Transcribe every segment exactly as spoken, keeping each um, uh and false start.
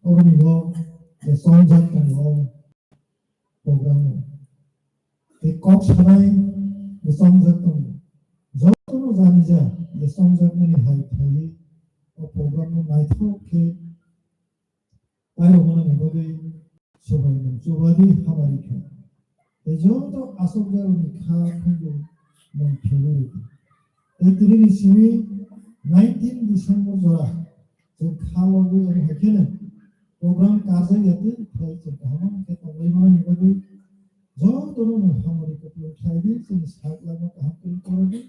Oboni bo je chongjak tongo o program o. Tei kok sanai bo chongjak tongo. Jotono jani ja je chongjakmani hai phaiwi o program no naithok khe Tairok manani bagwi sobai nung chubadi hamari kha. Tei joto asokjakrokni kha khunju nung philwi rwdi. Tei tinini simi nineteen December jora chwng kha logwi abo hai kheno program karjak ya tei phai chwng kaham khe tongwi manani bagwi jotono nung hamari kwplwng khlai di, chini sak lama kaham kwrwi kwrwi di.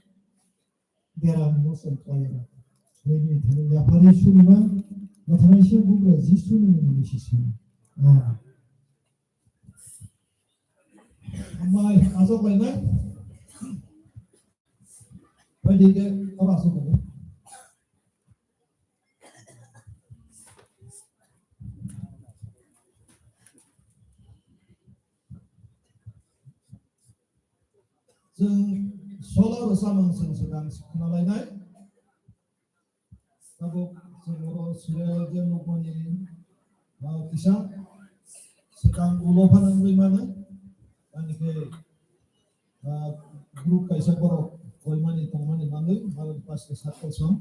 Beram mosel kaya. Nini thani yapari sunima, mathanai se bugra Jisu ni muni sisa. Ah. Amai, asok lainai. Pai dike, ora asok lainai. Chwng solo rwchapmung chwng swkang khwnalainai. Tabuk chwng oro serial je nukmani, ah, kisa swkang ulo phano wngwi mano. Ani khe, ah, group kaisa borok koimani tongmani manwi, malik pasto circle song.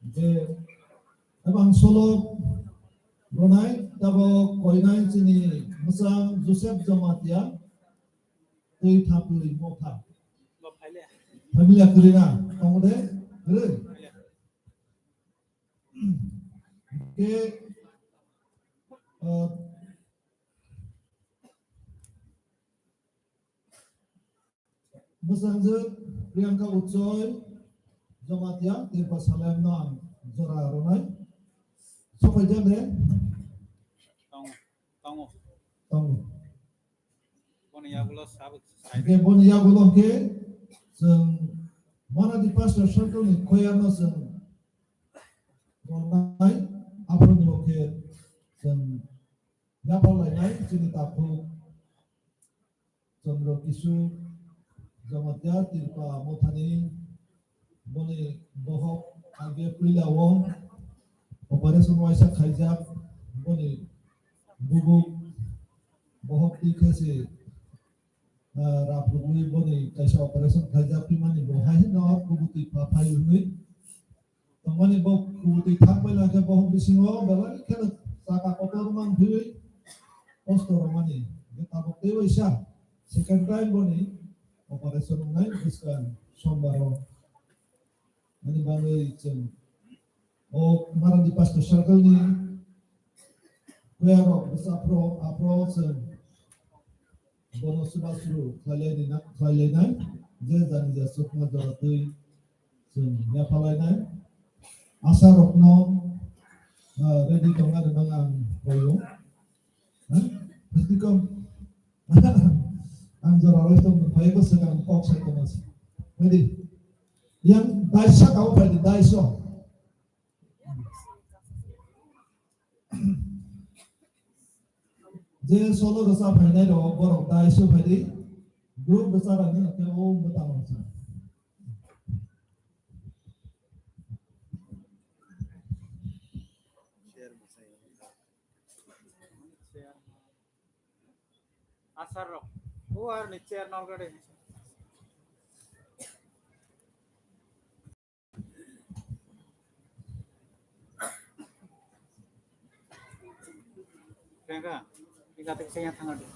Hingke tabang solo ronai, tabo koinai chini mwchang Joseph Jamatia, twi thapwi motha. Family kwrwi na, tongo de? Kwrwi? Hingke, ah, Bwskangjwk Priyanka Uchoi, Jamatia, Tirpa Salem no ang jora ronai. Sopai jak de? Tongo, tongo. Tongo. Boni yagulo sabuk sai. Hingke boni yagulo hingke chwng Manadi Pastor Circle ni choir no chwng ronai, aphuru ni bo khe chwng yapha lainai chini takhuk Chandra Kisu Jamatia Tirpa Mothani boni bohok age puila o operation waisa khaijak boni bubuk bohok twi khe se, ah, rap rwgwi boni kaisa operation khaijak twimani bo hai no kubutwi pha phai hwnwi Tongmani bo kubutwi thang pai langkhe bohok bisingo belai kheno chaka kotor mang thwiwi kosto rwmani. Hingkhe tabuk tei waisa second time boni operation wngnai bwskang sombaro. Ani bagwi chwng o Marandi Pastor Circle ni Kuyarok bwsapro, aphro chwng bono chubachu khlailaini na, khlailainai, je jani je chukma jora twi chwng yaphalainai. Asarokno, ah, ready tongna rwmani ang koio. Ha? Busti kom. Ang jora roi tong phai bo swkang kok sai tongma se. Ready? Yang daiso ka o phai di, daiso. Je solo rwchap phainai rok borok daiso phaidi, group rwchap rani hwnkhe o mwtang rwchap. Asar rok, o ar ni chair nalgade. Priyanka, ikatek saya thangar di.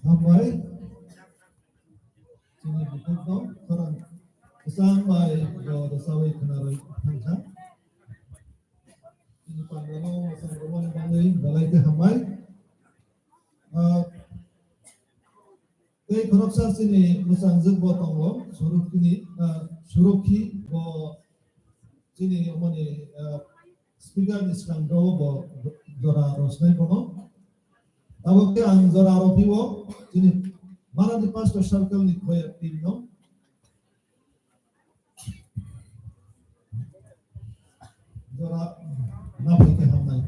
Hambai. Chini bukhuk no khorang kwchang bai bo rwchawi khwnarwi thangkha. Chini pandalo mwchang romani bagwi belai khe hambai. Ah, tei khoroksa chini mwchangjwk bo tongo, Surukhi ni, ah, Surukhi bo chini omoni, ah, speaker ni swkang o bo jora rwsnai bono. Tabuk khe ang jora rw phio chini Manadi Pastor Circle ni choir team no. Jora Naphai khe hamnai.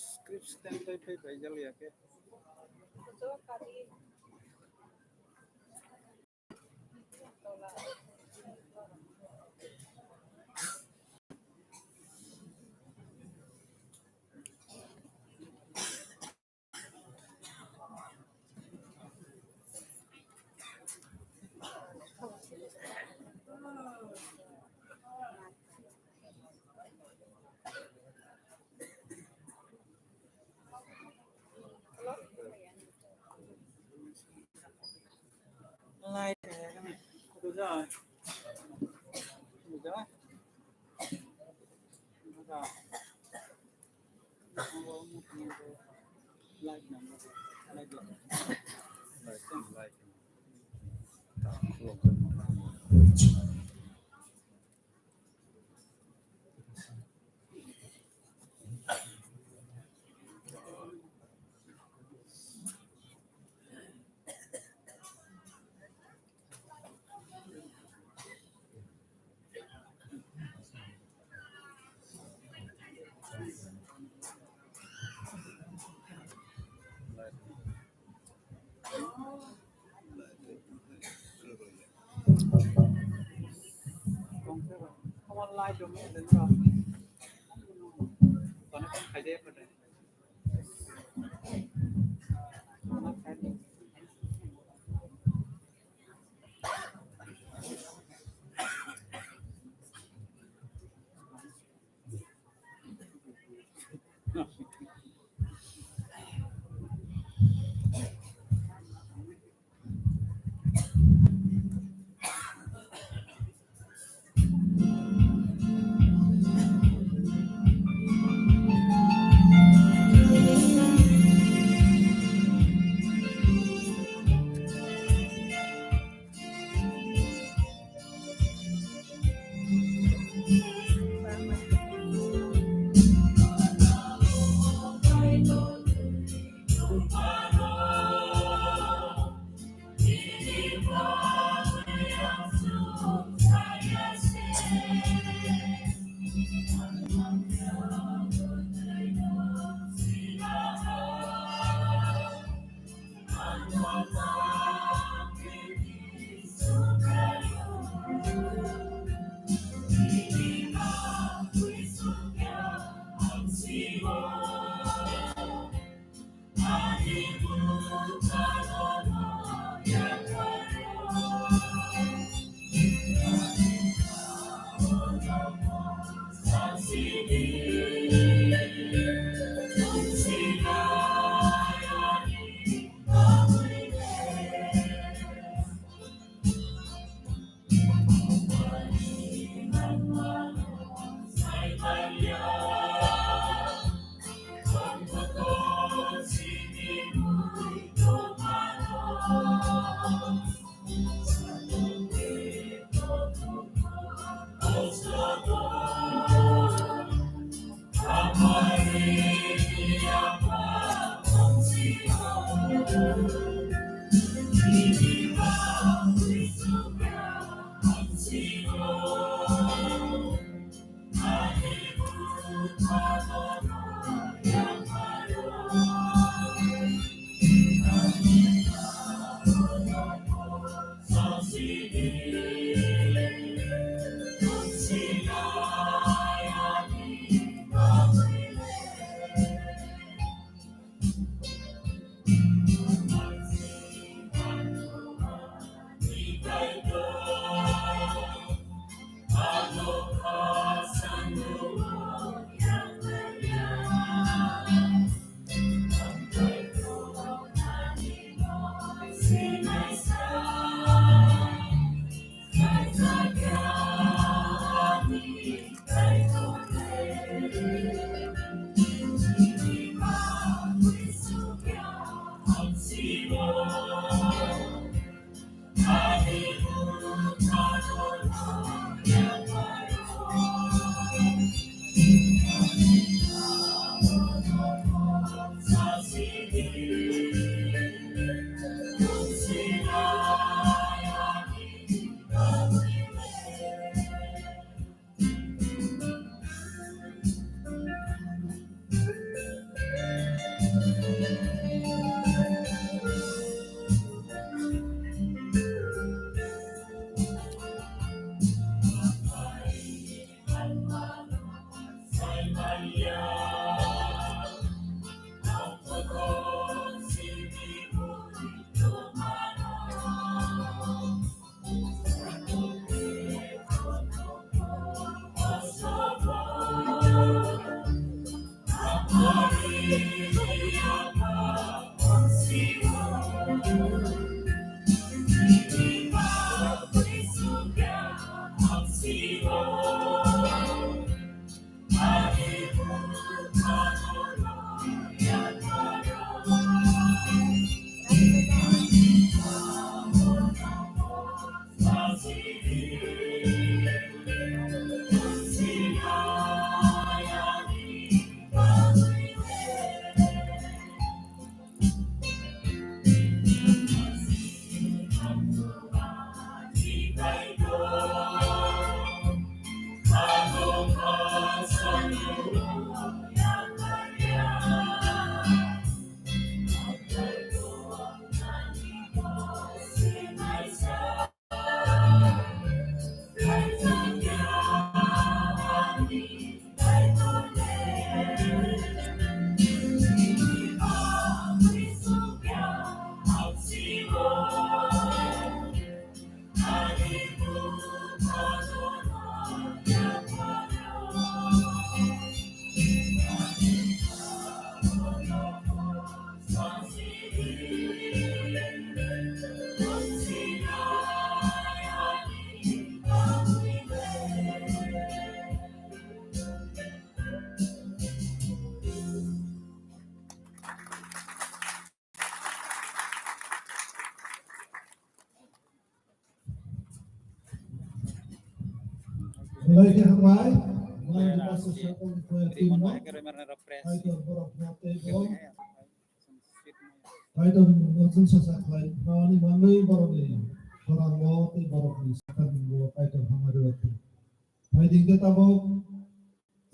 Script stamp bai phai bai jal ya khe. Light hai, kutu ja? Kutu ja? Kutu ja? Light number, light number. Light, light. Belai khe hambai. Belai khe hambai. Belai khe hambai. Belai khe hambai. Kaitor no chwng sacha khlai phrani manwi borokni khorang o tei borokni sakani o Kaitor hamari rw thung. Phaidi khe tabuk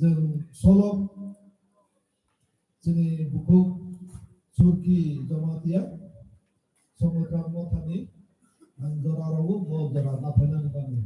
chwng Solok chini bukhuk Surki Jamatia Songwithram mothani ang jora rw mo jora naphainani bagwi.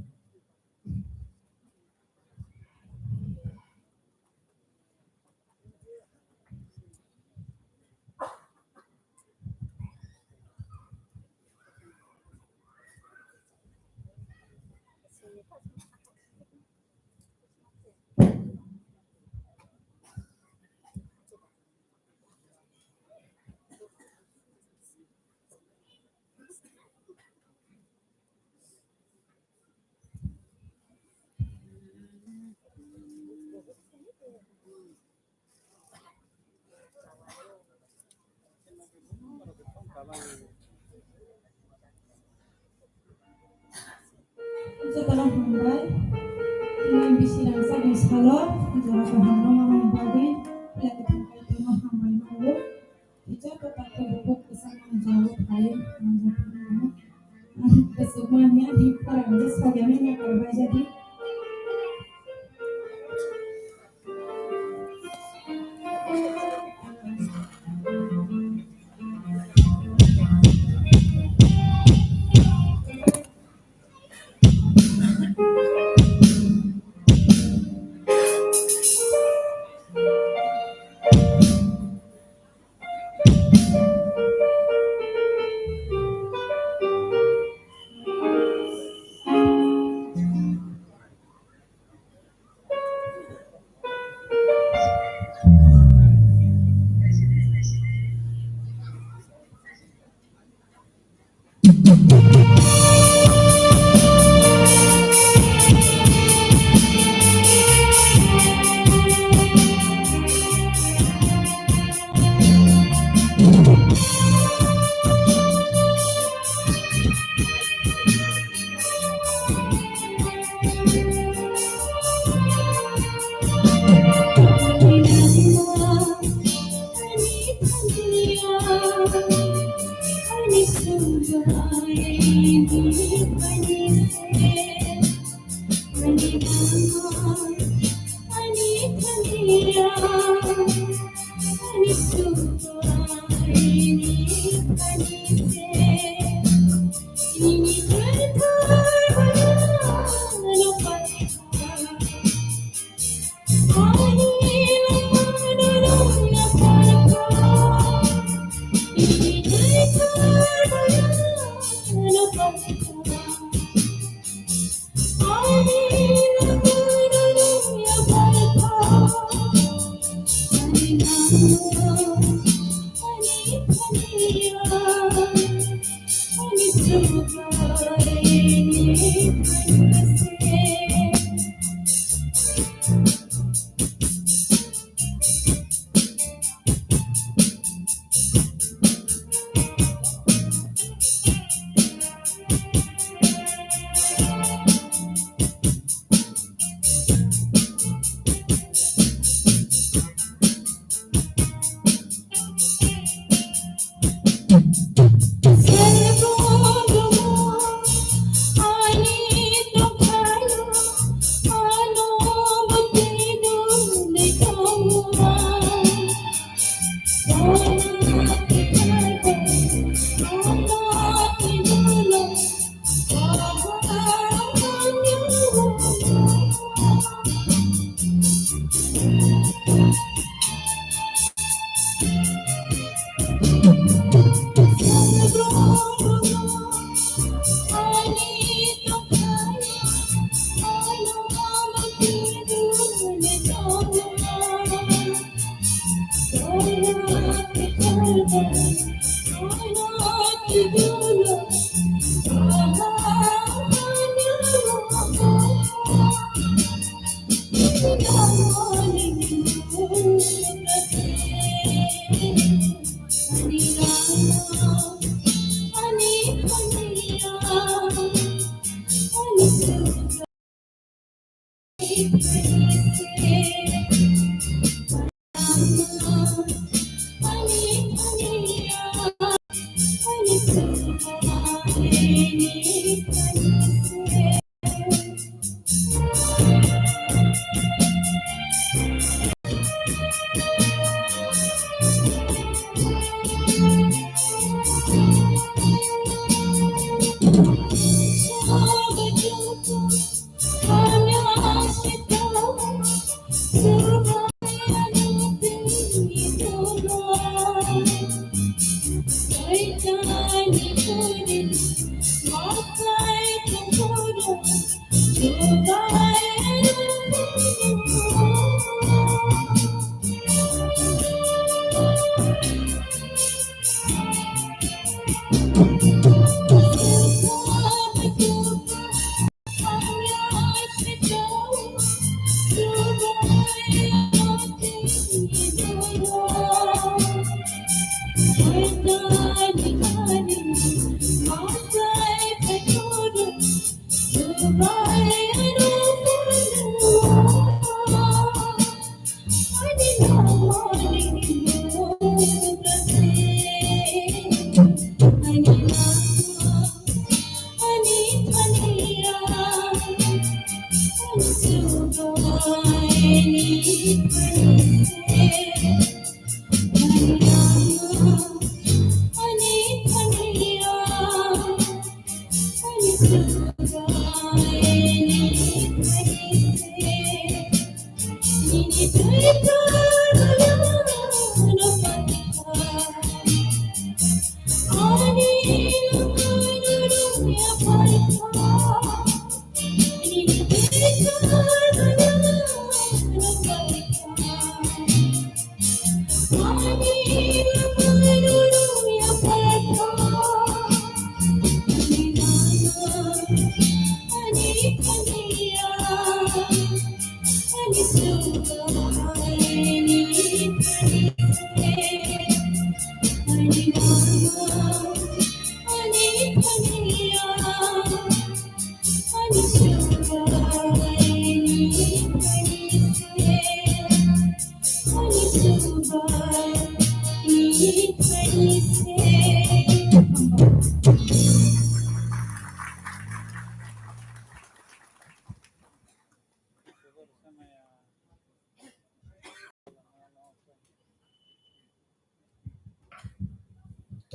Jotono hambai. Tini bisi rangchakni salo jora kaham rwmani bagwi belai khe hambai tongma hambai nango. Joto takhuk bukhuk kwchangma jora phai manjak phano. Ang kwchwkma hwnwi ani khorang rw sakya hwnwi nakar baijadi.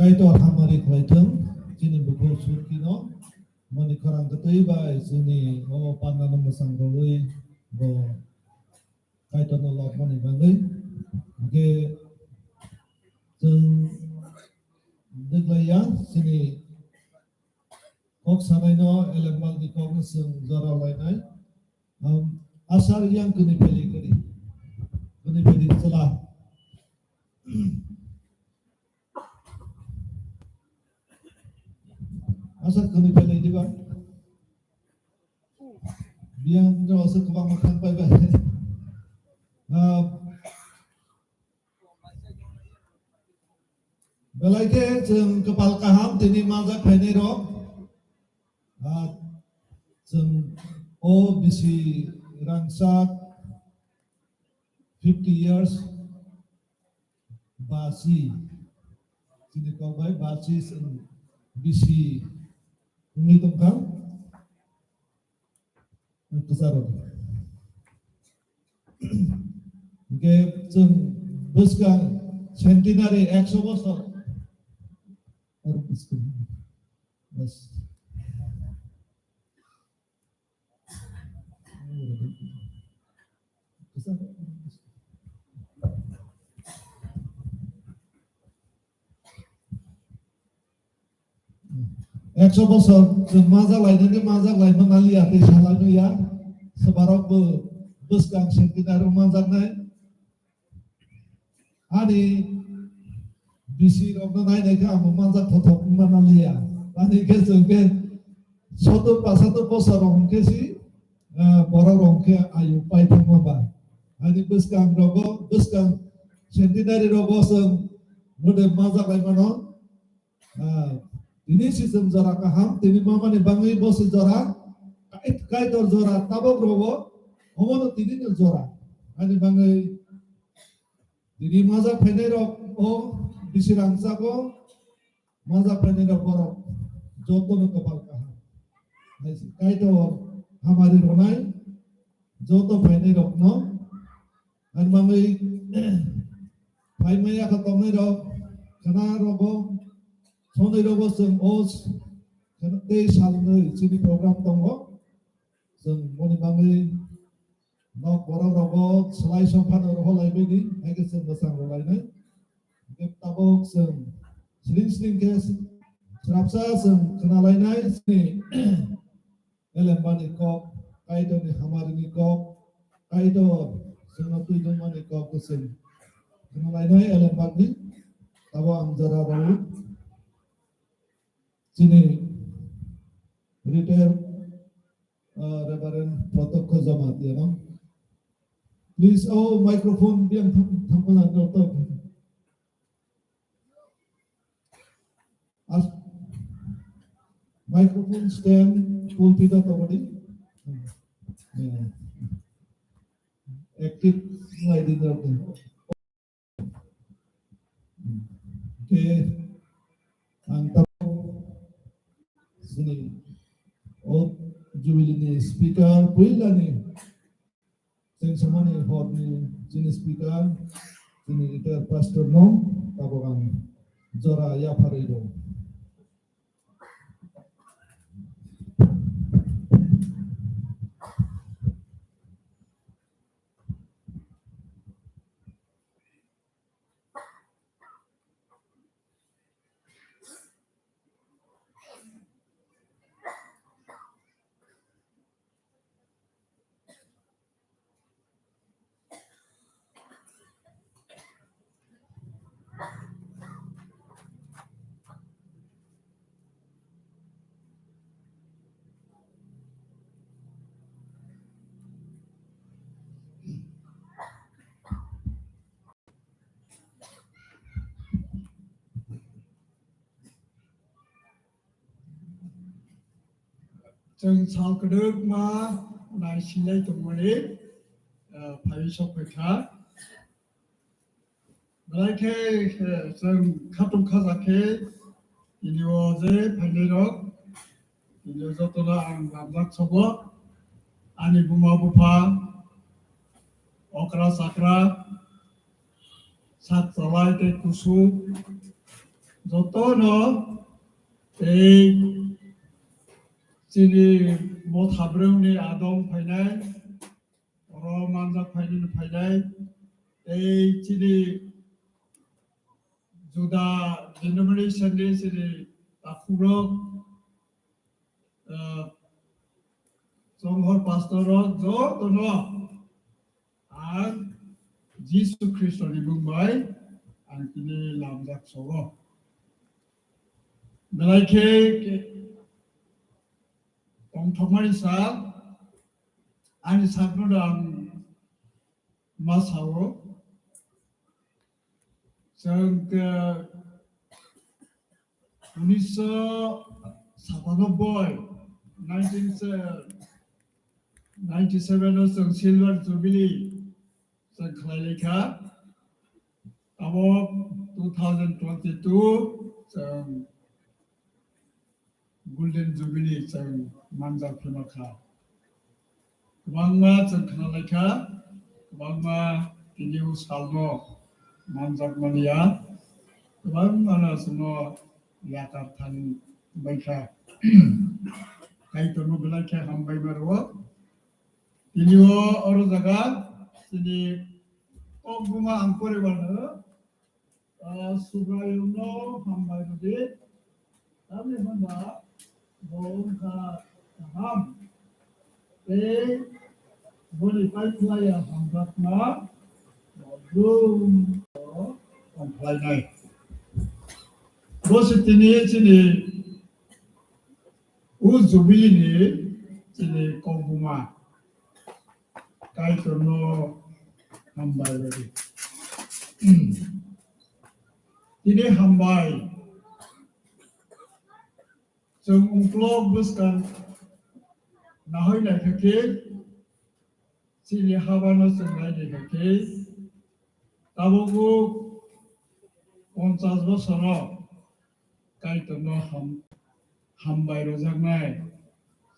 Kaitor hamari khlaithwng, chini bukhuk surkino, mani khorang kwtwi bai chini o pandano mwchang rwui bo Kaitorno lobmani bagwi. Hwnkhe chwng dwglaiya, chini kok sanaino elembakni kokno chwng jora lainai. Am, asar yang kuni peli kuni. Kuni peli chwla. Asar kuni peli diba. Biyang no asar kwbangma thang pai bai. Ah, belai khe chwng kwpal kaham tini manjak phainai rok. Ah, chwng o bisi rangchak fifty years basi. Chini kok bai basi chwng bisi wngwi tongkha. Kwcharo. Hwnkhe chwng bwskang centenary ekso bosor. Aro bwskang. Bas. Ekso bosor chwng manjak lainani manjak laima naliya tei salai maya. Swbarok bo bwskang centenary manjaknai. Ani bisi rokno nainai khe amo manjak thothok wngma naliya. Ani khe chwng khe sotur pasatur bosor rok hwnkhe si, ah, borok rok hwnkhe ayu paithangma ba. Ani bwskang rogo, bwskang centenary rogo chwng mode manjak lai mano. Ah, tini si chwng jora kaham, tini mamani bangwi bo si jora, kai-, Kaitor jora tabok rogo, omono tini no jora. Ani bangwi tini manjak phainai rok o bisi rangchak o manjak phainai rok borok joto no kwpal kaham. Hai si Kaitor hamari rwnai joto phainai rok no. Ani bangwi phaimaya kha tongnai rok, khna rogo, songnai rogo chwng o s-, khna tei salnwi chini program tongo. Chwng boni bangwi nok borok rogo swlai song phano rohor lai baidi, hai khe chwng mwchang rw lainai. Hwnkhe tabuk chwng sling sling khe srapsa chwng khna lainai chini Elembani kok, Kaitorni hamarini kok, Kaitor chwngno twi dwngmani kok kwchwng. Khna lainai elembakni, abo ang jora rw chini retired, uh, Reverend Protokho Jamatia no. Please, oh, microphone biyang thang-, thangmana no to. As-, microphone stand, pulpit o tongodi. Yeah. Active lai di dok. Okay. Ang tamo sini o Jubilee ni speaker puilani Chwng samani horni chini speaker, chini retired pastor no tabok ang jora yapharwi rw. Chwng sal kwdwkma naisinglai tongmani, ah, phaiwi sokphaikha. Belai khe, eh, chwng khatung khaja khe tini o je phainairok, tini o jotono ang lamjak sobo, ani buma bupha, okra chakra, sak chalai tei kusu, Jotono tei chini motha brewni adong phainai, oro manjak phainani phainai, tei chini juda denomination ni chini takhukrok, ah, chonghor pastor rok jotono ang Jisu Khristo ni mung bai ang tini lamjak sogo. Belai khe tongthokmani sal, ani sakno ang ma sao. Chwng, eh, unisho satanoboi, nineteen ninety-seven o chwng Silver Jubilee chwng khlai lai kha. Abo two thousand twenty-two chwng Golden Jubilee chwng manjak phima kha. Kwbangma chwng khna lai kha, kwbangma tini o salno manjak manya, kwbangmano chwngno yakar thang bai kha. Kaitorno belai khe hambai ma rwo. Tini o oro jaga chini kokbuma ang poribano, ah, Subraiyungno hambai rwdi, tamni hwnba bo wngkha kaham, tei boni paikhlaiya hamjakma bo brum tongkhlainai. Bo se tini chini o Jubilee ni chini kokbuma. Kaitorno hambai rwdi. Tini hambai. Chwng ungklok bwskang nahoi naikha khe, chini habano chwng nai naikha khe, tabukbo ponchash bosoro Kaitorno ham-, hambai rwjaknai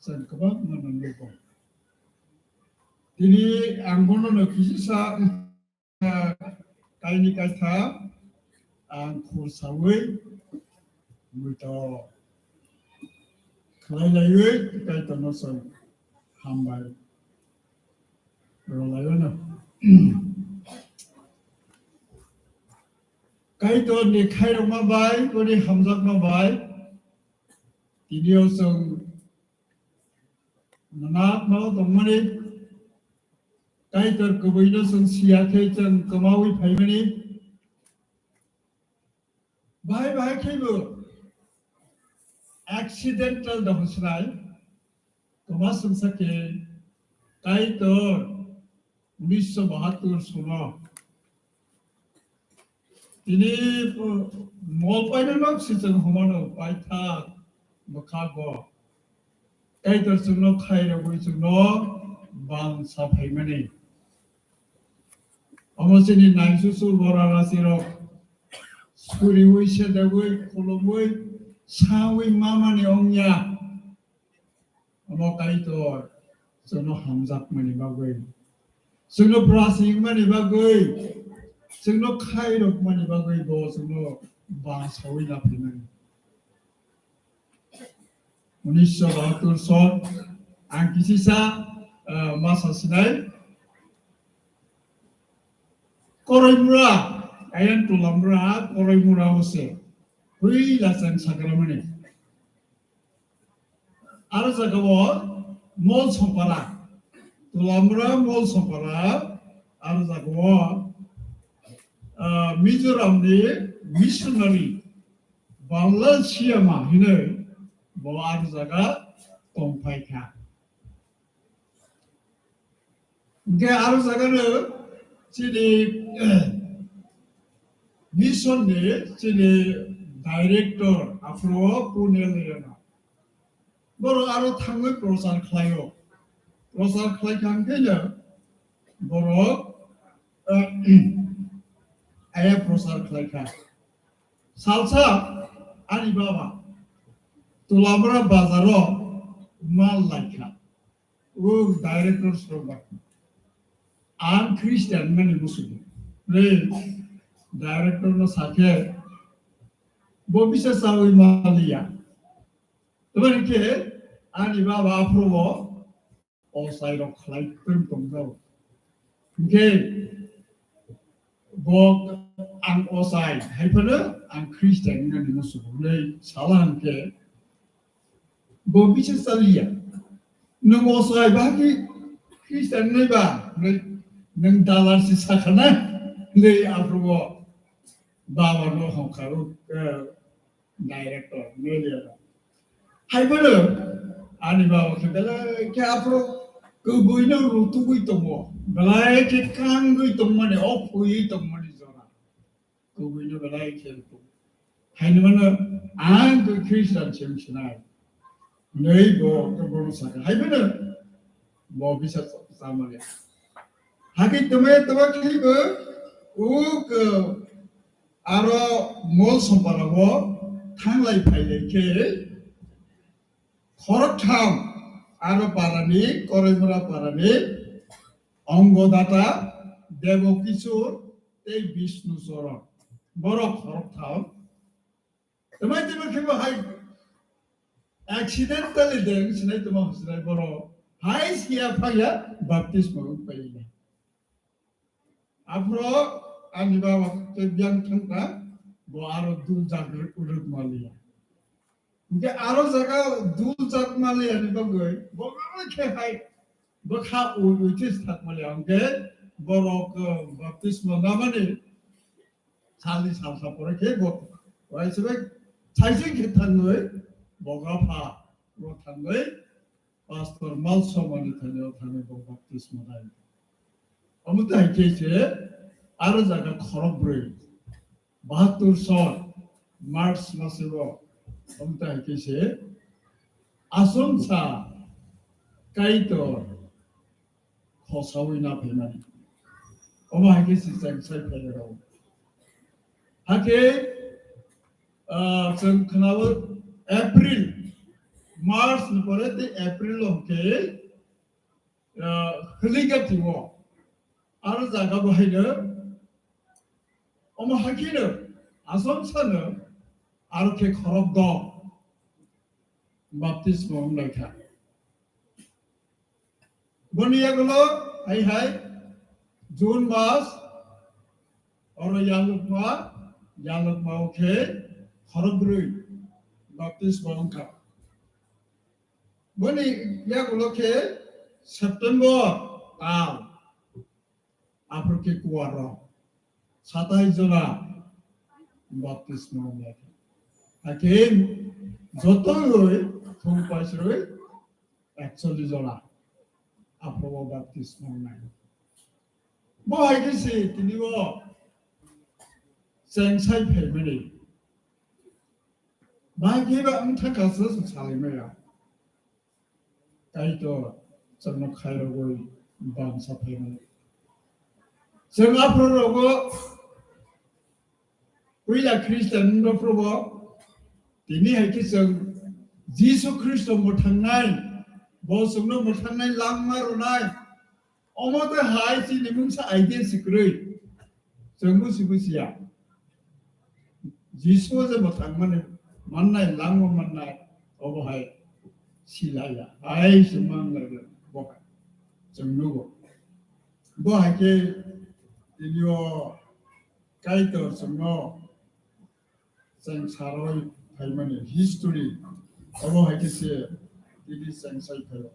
chwng kwbangma nukgo. Tini ang bonono kisisa, ah, kaini kaitha ang khur saui muitu khlai laiwi Kaitorno chwng hambai rwlaio no. Kaitorni khairokma bai, boni hamjakma bai, tini o chwng nanakma o tongmani, Kaitor kwbwino chwng siya khe chwng kwmaui phaimani, bahai bahai khaibo accidental dohosrai, kwma swngsa khe Kaitor unisho bahattur sono tini mol painano se chwng humano paithak bwkhago. Kaitor chwngno khairogwi chwngno bangsa phaimani. Omo chini naisusu bora rasirok suriwi, sedegwi, khulumwi, sawi mamani ongya. Omo Kaitor chwngno hamjakmani bagwi, chwngno phrasingmani bagwi, chwngno khairokmani bagwi bo chwngno bangsawi naphaimani. Unisho bahattur son, ang kisisa, ah, masa sinai. Koroimura, ayan Tulamura, Koroimura ose. Hui lachang sakramani. Aro jaga o Mol Sompara. Tulamura Mol Sompara, aro jaga o, ah, Mizoram ni missionary Banlal Siyama hinwi bo aro jaga tongphai kha. Hingke aro jaga no chini mission ni chini director aphuru Punel Rena. Borok aro thangwi prochar khlaio. Prochar khlai kha hingke no borok, eh, aya prochar khlai kha. Salsa ani baba Tulamura bazaro mal laikha. O director sroba. Ang Christian mani musugo. Re director no sakhe Bo bisa chawi maliya. Tamani khe ani baba aphuru bo ochai rok khlai tong tong jao. Hingkhe bo ang ochai hai phano ang Christian wngmani musugo hwnwi sala hwnkhe bo bisa chaliya. Nwng ochai bahai khe Christian wngnai ba hwnwi nwng dalar se sakha na hwnwi aphuru bo baba no hongkha o, eh, director, manager. Hai bono, ani baba khe belai khe aphuru kwbui no rutugwi tongo, belai khe kangwi tongmani, o phuiwi tongmani jora. Kwbui no belai khe rutugo. Haini mano, ang khe Christian se wng sinai. Nei bo, khe bono sakha. Hai bono, bo bisa chamani. Hakhe tome, tome khe bo, uk, Aro mol somparao thanglai phailai khe khoroktham aro parani, Koraimura parani Ongodata, Debo Kishore tei Bishnu Choron. Borok khoroktham. Tamai tama khe bo hai accidentally deng sinai tama hwsnai borok. Hai siya phaiya baptisma wng paiya. Aphro ani baba tei biyang thangkha, bo aro dul jak rwk maliya. Hingke aro jaga dul jak maliya ni bagwi bo aro khe hai bwkha ui ui this thak maliya. Hingke borok, eh, baptisma namani salni salsa pore khe bo waisa bai saijing khe thangwi bogra pha ro thangwi Pastor Malsomani thani o thani bo baptisma nai. Omo tai khe se aro jaga khorok brwi, bahattur sor March maseo, omo tai khe se asongsa Kaitor khosaui na phaimani. Omo hai khe se cheng sai phairok. Hakhe, ah, chwng khwnao April, March ni pore tei April o hwnkhe, ah, Hwlikati o aro jaga bo haino omo hai kheno asongsa no aro khe khorok dok baptisma wng lai kha. Boni yagulo hai hai June mas oro yalukma, yalukma o khe khorok brwi baptisma wng kha. Boni yagulo khe September tal. Aphuru khe kuwar rok satai jora baptisma wngya khe. Hakhe jotoi thung paisrwi ekchollish jora aphuru bo baptisma wngnai. Bo hai khe se tini bo cheng sai phaimani. Bahai khe ba wng thang kha se salai maya. Kaitor chwngno khairogwi bangsa phaimani. Chwng aphuru rogo puila Christian wngkha phuru tini hai khe chwng Jisu Khristo mwthangnai, bo chwngno mwthangnai langma rwnai. Omo tei hai chini mungsa idea se kwrwi. Chwng busi busi ya. Jisu je mwthang mani mannai, langma mannai, obo hai silaiya. Hai se manlaiya bo hai. Chwng nugo. Bo hai khe tini o Kaitor chwngno cheng saroi phaimani history obo hai khe se tini cheng sai phaio.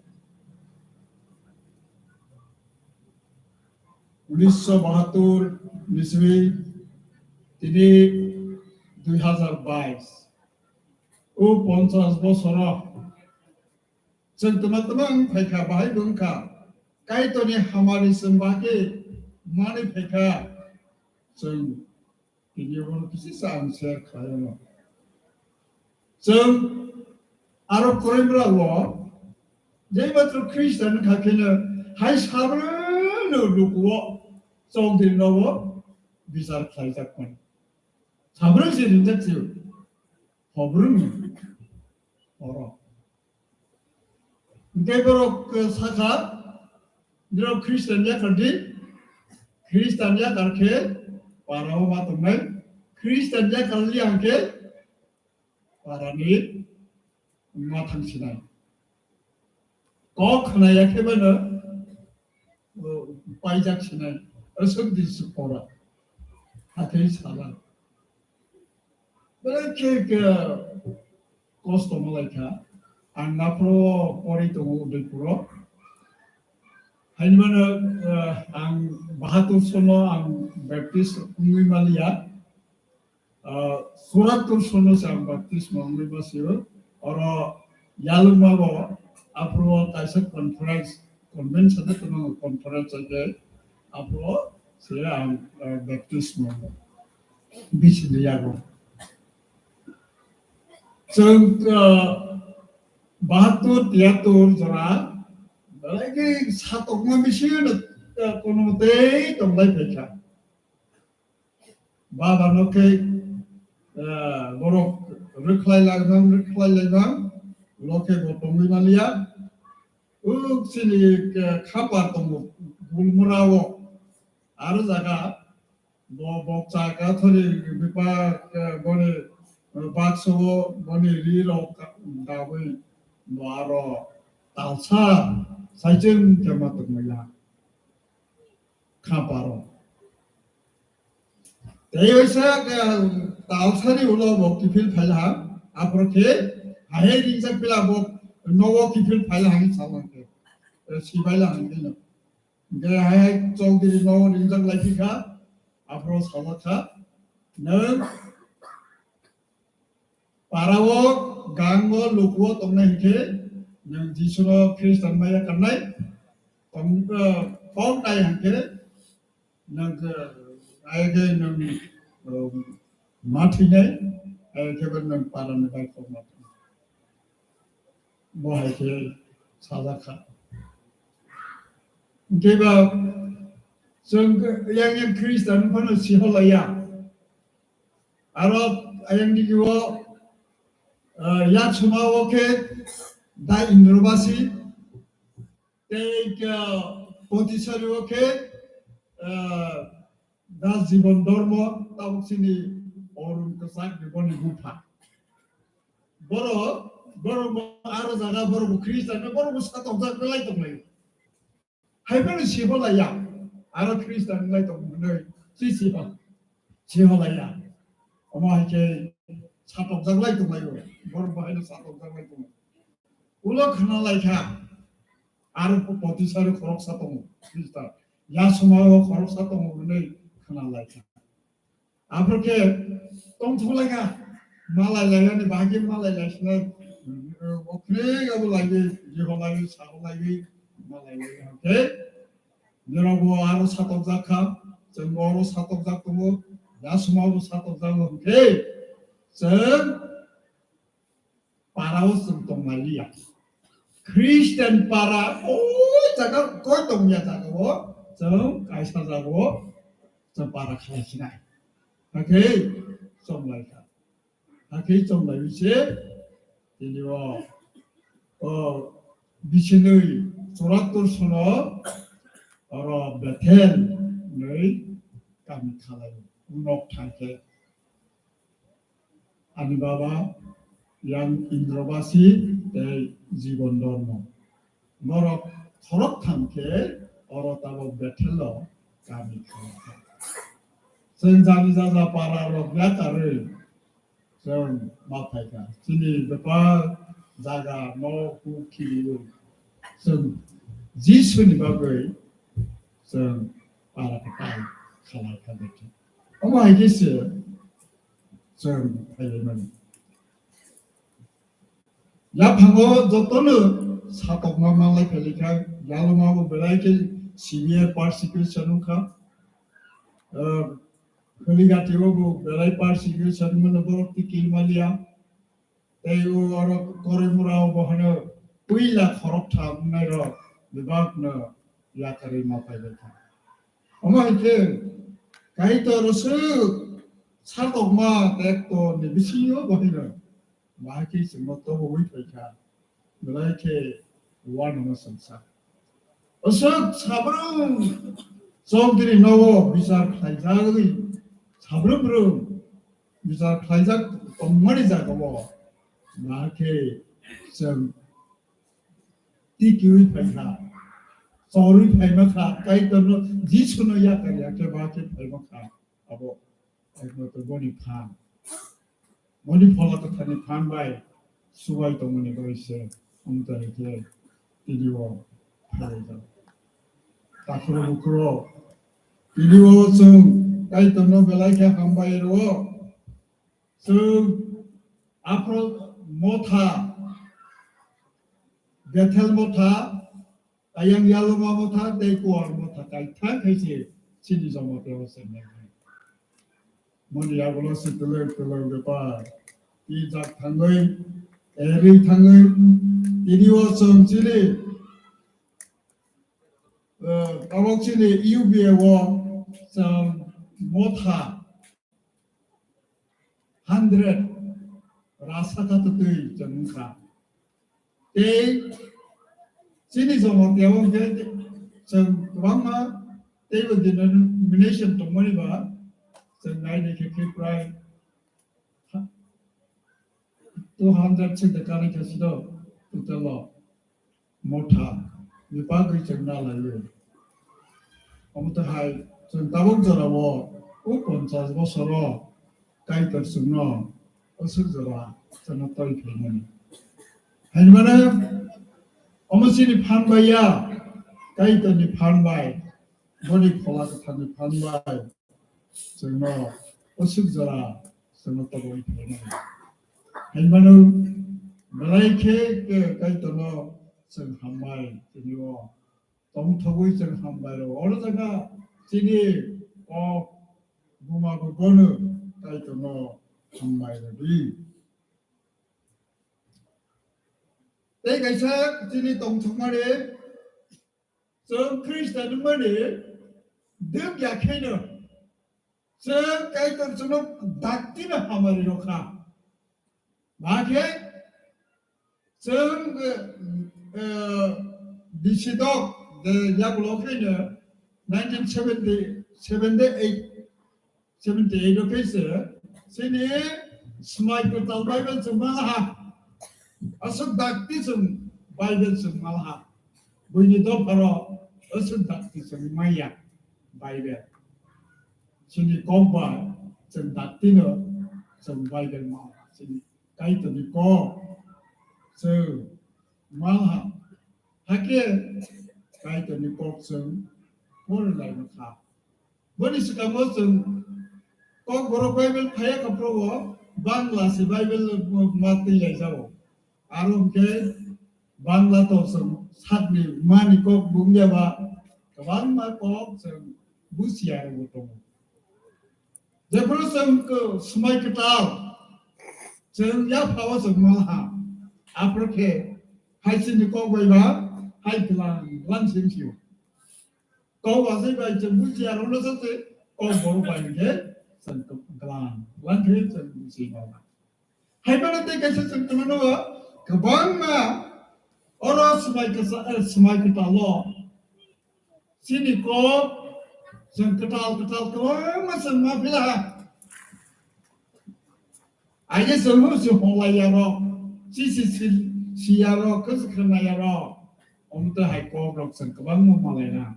Unisho bahattur niswi tini dui hazar bais o ponchash bosoro chwng tama tama wng phaikha, bahai bo wngkha Kaitorni hamari chwng bahai khe manwi phaikha chwng. Tini obono kisa sa ang share khlaio. Chwng aro Koraimura o je matro Christian wngkha kheno hai sabrwino lukuo chongdin rao bichar khlaijak mani. Sabrwng se ringjak se hobrwng oro. Hingke borok, eh, sakha, borok Christian yakar di, Christian yakar khe para o ma tongnai, Christian yakar li hingke parani wngma thang sinai. Kok khna ya khe bano, o, paijak sinai. Aswk di sukora. Hathai sala. Belai khe, khe kosto malaikha. Ang naphro pori tongo Udaipuro. Hainimano, eh, ang bahatur sono ang Baptist wngwi maliya. Ah, churatur sono se ang baptisma wngwi basio. Oro Yaluma bo aphuru kaisa conference, convention de kono conference ake aphuru se ang, ah, baptisma bisini yago. Chwng, ah, bahatur, tiyatur jora, belai khe satokma bisingno, ah, kono tei tonglai phaikha. Baba no khe, eh, borok rwkhlai laibang, rwkhlai laibang, ulo khe bo tongwi maliya. Uk chini, eh, khapar tongo, Gulmura o. Aro jaga bo bokcha kathori bipa, eh, boni, eh, bakso o boni ri rok ka-, dawi bo aro talsa saichung khe ma tongmaya. Khaparo. Tei oisa, eh, talsani ulo bo kiphil phaila ha, aphuru khe hai ringjak pila bo nogo kiphil phaila hangwi salang khe, eh, sibaila hangwi no. Hingkhe hai Chowdhury nogo ringjak lai phikha, aphuru salak kha, nwng Parao, gango, lukuo tongnai hinkhe, nwng Jisuno Khristan maya kannai, tong, eh, tong nai hinkhe, nwng, eh, ayage nwng, eh, ma thwinai, ayage nwng parani bai kok ma thwinai. Bo hai khe sajak kha. Hinkhe ba, chwng yang yang Khristan phano siholaiya. Aro ayang digi o, eh, yak suma o khe da Indrabasi, tei, eh, Potisari o khe, eh, da Jibon Dormo, tabuk sini Orun Kwchak biboni bupha. Boro, boro bo aro jaga boro bo Khristan, boro bo satokjak belai tonglai. Hai phano siholaiya, aro Khristan wng lai tong hwnwi si siho-, siholaiya. Omo hai khe satokjak lai tong laio, borok bo haino satokjak lai tongo. Ulo khna lai kha, aro Potisari khoroksa tongo, Khristan. Yasuma o khoroksa tongo hwnwi khna lai kha. Aphuru khe tongthok lai kha, malai lai ani bahai khe malai lai sinai, okhre abo lai, jeho lai, sago lai, malai lai khe, nirok bo aro satokjak kha, chwng bo aro satokjak tongo, yasuma bo satokjak hwnkhe, chwng parao chwng tongmaliya. Khristian para o jaga koi tongya jaga o chwng kaisa jaga o chwng para khalai sinai. Hakhe chonglai kha. Hakhe chonglai se tini o, o bisinwi churatur sono oro Bethel nwi kami khalai nok thangkhe. Ani baba yang Indrabasi tei Jibon Dormo. Norok khorok thang khe oro tabok Bethelo kami kha. Chwng jani jaja para rok yakarwi chwng ma phaikha. Chini bepar jaga no hu khiriwi chwng Jisuni bagwi chwng para kwtai khalai kha Bethel. Omo hai khe se chwng phailaimani. Yaphango jotono satokma manlai phailikha, yalomabo belai khe severe persecution wngkha. Ah, Khwlwigati o bo belai persecution wngmano borok tikil maliya. Tei o oro Korimura o bo hano puila khoroktham wngnai rok bebakno yakarwi ma phailaikha. Omo hai khe Kaitor aswk satokma tei ektor ni bisingo bo hino bahai khe chwngno tobowi phaikha, belai khe uanama swngsa. Aswk sabrum chokdiri nogo bichar khlaijagwi, sabrum brum bichar khlaijak tongmani jagao Ba khe chwng tikiui phaikha, chorui phaimakha, Kaitorno Jisuno yakar yakhe ba khe phaimakha. Abo ekmatro boni phan. Boni phola kwtharni phan bai subai tongmani bai se amtani khe tini o phaijak. Takhro bukhro tini o chwng Kaitorno belai khe hambai rwo. Chwng aphro motha, Bethel motha, Ayang Yaloma motha tei Kuar motha kaithang khai se chini Jamatia o chengnai. Moni yagulo se twlwk twlwk bepar twijak thangwi, erwi thangwi, tini o chwng chini, eh, tabok chini U B A o chwng motha hundred rasa kha twtwi chwng wngkha. Tei chini Jamatia o hwnkhe chwng kwbangma teibo denomination tongmani ba chwng naidi khe khe prai two hundred sing de kanai kha sido total o. Motha ni bagwi chwng na laio. Omo twi hai chwng tabuk jorao o ponchas bosoro Kaitor chwngno aswk jora chwngno toi phaimani. Hainmano omo chini phan bai ya, Kaitorni phan bai, boni phola kwtharni phan bai. Chwngno aswk jora chwngno toboni phainai. Hainmano belai khe, khe Kaitorno chwng hambai tini o tongthogwi chwng hambai rwo. Oro jaga chini kok buma bo bono Kaitorno hambai rwdi. Tei kaisa chini tongthokmani chwng Khristian wngmani dwk ya kheno chwng Kaitor chwngno daktino hamari rokha. Ba khe chwng, eh, eh, bisidok de yagulo kheno nineteen seventy, seventy eight, seventy eight o khe se chini Swmai Kwtal Bible chwng malaha. Aswk dakti chwng Bible chwng malaha. Buini dopharo aswk dakti chwng maya Bible. Chini kok bai chwng daktino chwng Bible malaha. Chini Kaitorni kok chwng malaha. Hakhe Kaitorni kok chwng pori lai kha. Boni swkango chwng Kokborok Bible phaiya kha phuru o Bangla se Bible ma twi lai jao. Aro hwnkhe Bangla to chwng sakni mani kok bung ya ba kwbangma kok chwng busia rwgo tongo. Jephuru chwng kw-, Swmai Kwtal chwng yaphao chwng malaha. Aphuru khe hai chini kok bai ba hai glan glan sing sio. Kok wasai bai chwng busia rwno sa se kok borok bai hwnkhe chwng glan glan khe chwng busi malaha. Hai mano tei kaisa chwng tongmano kwbangma oro Swmai Kwsa-, eh, Swmai Kwtalo chini kok chwng kwtal kwtal kwbangma chwng ma philaha. Aye chwng hwn se hwnlai ya rok, chisi si, si ya rok, kwchwk khwnai ya rok. Omo twi hai kok rok chwng kwbangma malaina.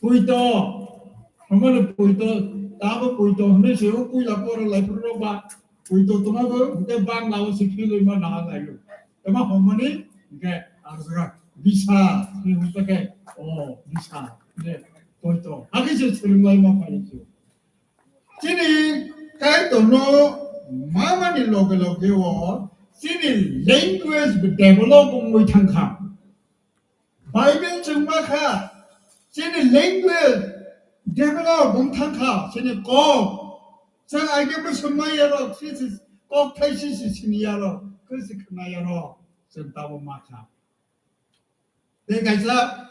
Puito, hwnmano puito, tamo puito hwnwi se o puila poro lai phuru rok ba puito tongma bo hwnkhe Bangla o se philwi ma naha lai o. Tamo hwnmani hwnkhe ang jaga bisa hwnwi hwnkhe o bisa hwnkhe puito. Hakhe se swrwng lai ma phai se. Chini Kaitorno mamani loge loge o chini language bo develop wngwi thangkha. Bible chwng ma kha, chini language develop wng thang kha, chini kok. Chwng aike bwswng maya rok, si si kok thai si si sini ya rok, khe si khna ya rok, chwng tabo ma kha. Tei kaisa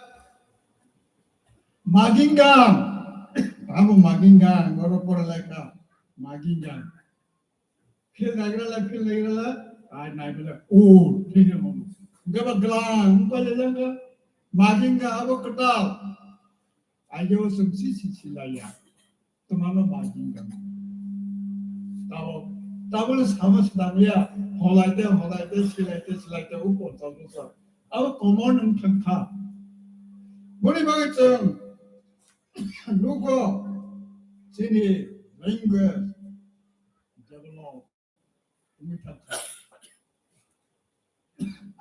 Magingang, abo Magingang, oro pore lai kha, Magingang. Phil naigra la, phil naigra la, ai naigra la, o, thik no mo. Gaba glang, pa le la, Magingang abo kwtal. Ai yo sum si si si la ya. Tumano Magingang. Tabo, tabo le sama sedang ya. Holaite, holaite, silaite, silaite, o ponchas bosor. Abo common wng thang kha. Boni bagwi chwng nugo chini language develop wngwi thang kha.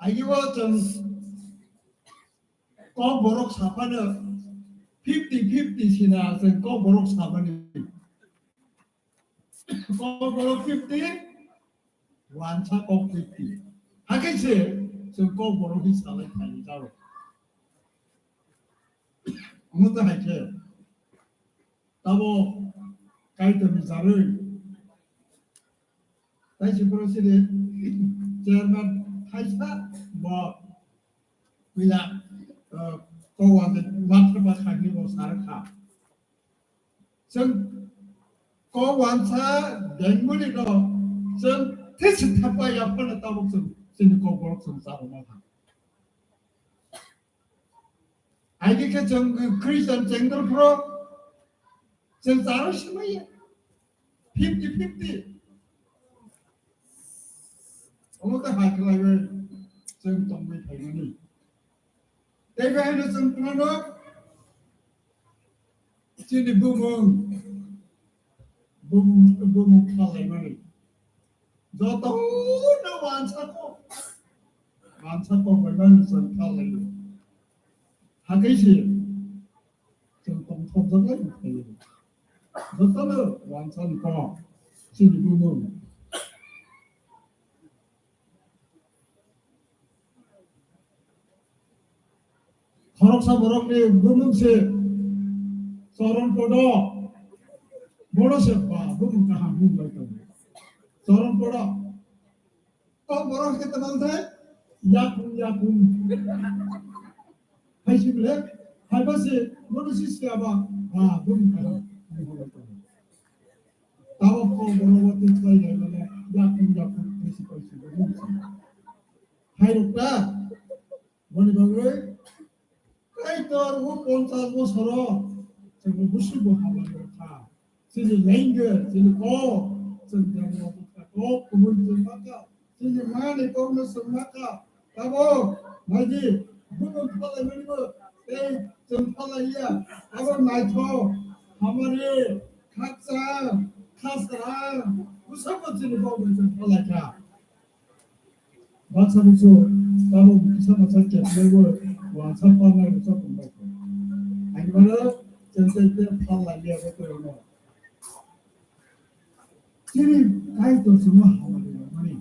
Agibo chwng kok borok saphano fifty fifty sina chwng kok borok saphani. Kok borok fifty, wansa kok fifty. Hakhe se chwng kok borok hi salai thani jao. Omo ta hai khe. Tabo Kaitorni jarwi. Tai se phoro sini chairman thaisa bo puila, uh, kowa de matra ba khagni bo sar kha. Chwng kowansa Bengali no chwng thisi thapa ya phano tabo chwng chini kok borok chwng sa ma kha. Aini khe chwng Christian chengdor phro chwng charo simaya. Fifty fifty. Omo ta hai khlaiwi chwng tongwi phaimani. Tei bahai no chwng phano chini bumung, bumung, bumung khlaimani. Joto no wansa kok, wansa kok bai mani chwng kha lai. Hakhe se chwng tongthok jak lai kha lai. Joto no wansa ni kok, chini bumung. Khoroksa borokni bumung se Choron Podo. Bono se ba bumung kaham hum bai tongo. Choron Podo. Kok borok khe tamo thai yakung yakung. Hai si bile, hai ba se bono si se aba ba bumung kaham hum bai tongo. Tamo kok borok bo tei khlai lai mane yakung yakung hai si bai si bumung se. Hai rok ta. Boni bagwi Kaitor o ponchas bosoro chwngno busi bo hamari rokha. Chini language, chini kok, chwng jemon kok kubui chwng maka, chini mani kokno chwng maka. Tabo maidi bumung phalai mani bo tei chwng phalai ya. Abo naithok, hamari, khakchang, khasrang, bwskango chini kokno chwng phalai kha. Baksa bwswk tamo kisa masa keplaiwi wansa palnai rwchap wngbaikha. Ani mano chwng tei tei phal lai liya bo tei rwno. Chini Kaitor chwngno hamari rwmani.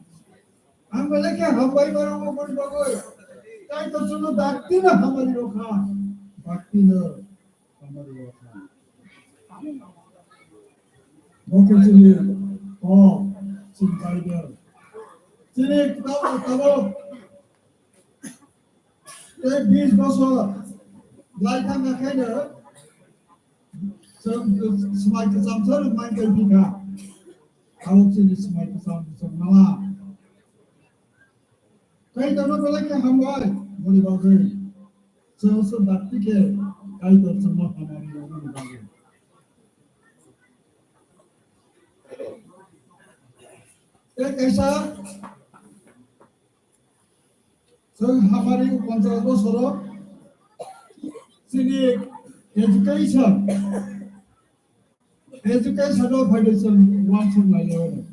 Ang belai khe hambai mano bo boni bagwi. Kaitor chwngno dakti no hamari rwkha. Dakti no. Bo khe chini kok, chini Bible. Chini kitab, kitab. Tei bis bosor lai thang kha khe no, chwng swmai kwcham se rwmani tei bikha. Abo chini swmai kwcham, swmai kwcham mala. Kaitorno belai khe hambai, boni bagwi. Chwng se dakti khe Kaitor chwngno hamari rwnani bagwi. Tei kaisa chwng hamari o ponchas bosoro chini education, education o phaidi chwng uansuk laio.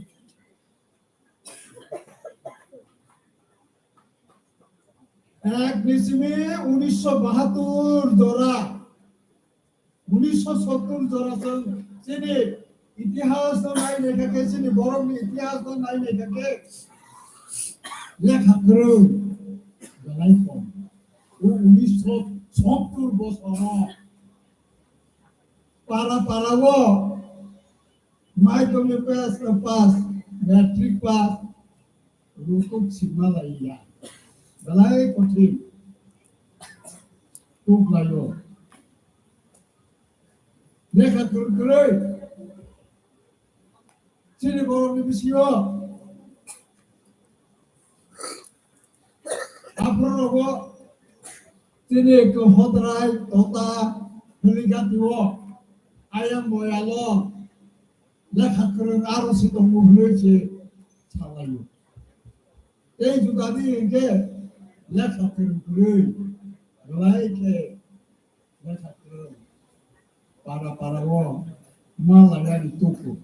Ek December unisho bahatur jora, unisho sottur jora chwng chini itihas no nai naikha khe, chini borok ni itihas no nai naikha khe lekha kwrwng belai kom. O unisho sottur bosoro para para o Madhyamik pass, pass, matric pass, rutuk sima laiya. Belai kothin. Tuk laio. Lekha kwrwng kwrwi. Chini borokni bisingo. Aphuru rogo chini hodrai tota hwnwi gati o ayang boyalo lekha kwrwng aro si tongo hwnwi se salaio. Tei judadi hwnkhe lekha kwrwng kwrwi, belai khe lekha kwrwng, para para o ma lainani tuku.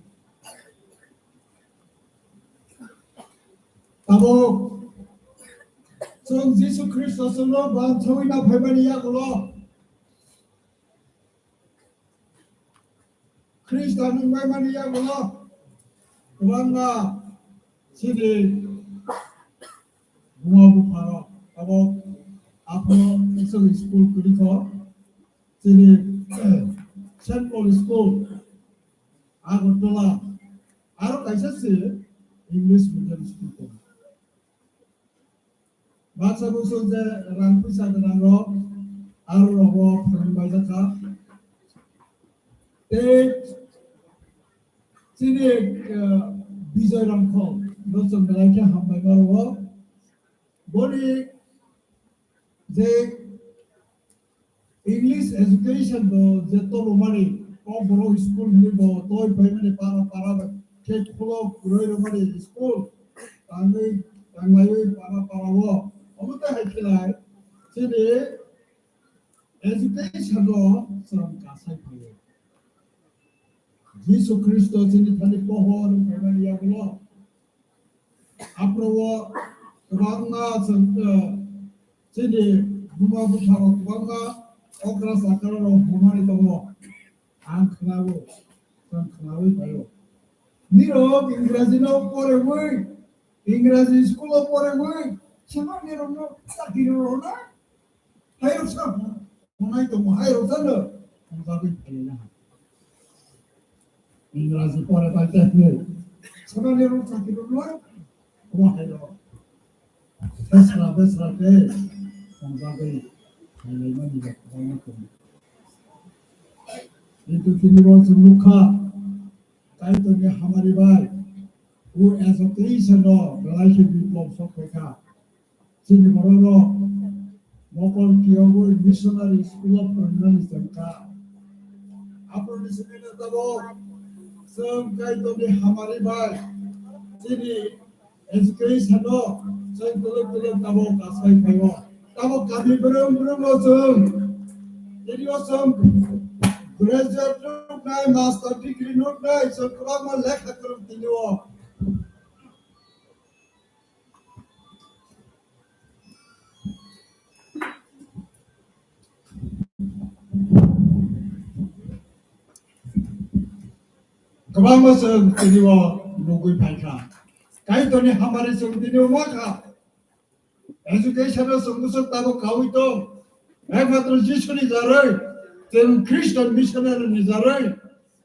Tabuk chwng Jisu Khristo chwngno bangsawi na phaimani yagulo, Khristo nungbaimani yagulo kwbangma chini buma bupharok abo aphano chwng school kwrwikho, chini Saint Paul School, Agartala, aro kaisa se English medium school tongo. Baksa bwswk je rang puisa gwnang rok aro rogo phwrwng bai jakha. Tei chini, eh, Bijoy Ramkhol no chwng belai khe hambai ma rwo. Boni je English education bo je tolomani, Kokborok school hwnwi bo toi phaimani para para bai khe khulo kwrwi rwmani school tangwi tanglaiwi para para o. Omo tei hai khe lai chini education o chwng kasai phaio. Jisu Khristo chini thani pohor wng phaimani yagulo. Aphuru o kwbangma chwng, eh, chini buma bupharok kwbangma okra chakra rok hwnmani tongo. Ang khwnao, chwng khwnawi phaio. Nirok Ingraji no porewui, Ingraji school o porewui, sema nirok no chakiri rwna. Hai rok sa hwnai tongo, hai rok sano hwnjagwi phailai na. Ingraji pore bai tei hwnwi. Sono ni rok chakiri rok no, omo hai rok. Besra, besra khe hwnjagwi phailai mani rok kwbangma tongo. Kintu tini bo chwng nukha, Kaitorni hamari bai, o education no belai khe biplop sok phaikha. Chini borok rok mokol kiyogwi missionary school o phwrwngnani chengkha. Aphuruni simi no tabuk chwng Kaitorni hamari bai chini education o chwng twlwk twlwk tabuk kasai phaio. Tabuk kami bwrwng bwrwng o chwng tini o chwng graduate nuknai, master degree nuknai, chwng kwbangma lekha kwrwng tini o. Kwbangma chwng tini o nugwi phaikha. Kaitorni hamari chwng tini o mankha. Education o chwng bwswk tabuk kaui tong. Ekmatro Jisuni jarwi, chwng Christian missionary ni jarwi,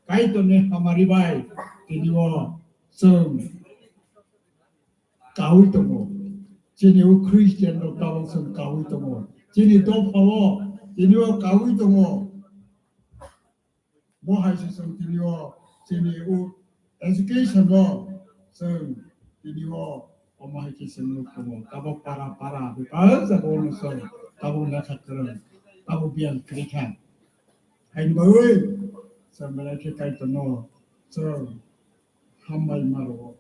Kaitorni hamari bai tini o chwng kaui tongo. Chini o Christian rok tabuk chwng kaui tongo. Chini dopha o tini o kaui tongo. Bo hai se chwng tini o chini o education o chwng tini o omo hai khe chwng nuk tongo. Tabuk para para bebak jaga o no chwng tabuk lekha kwrwng, tabuk biyang kwrwi kha. Haini bagwi chwng belai khe Kaitorno chwng hambai ma rwo.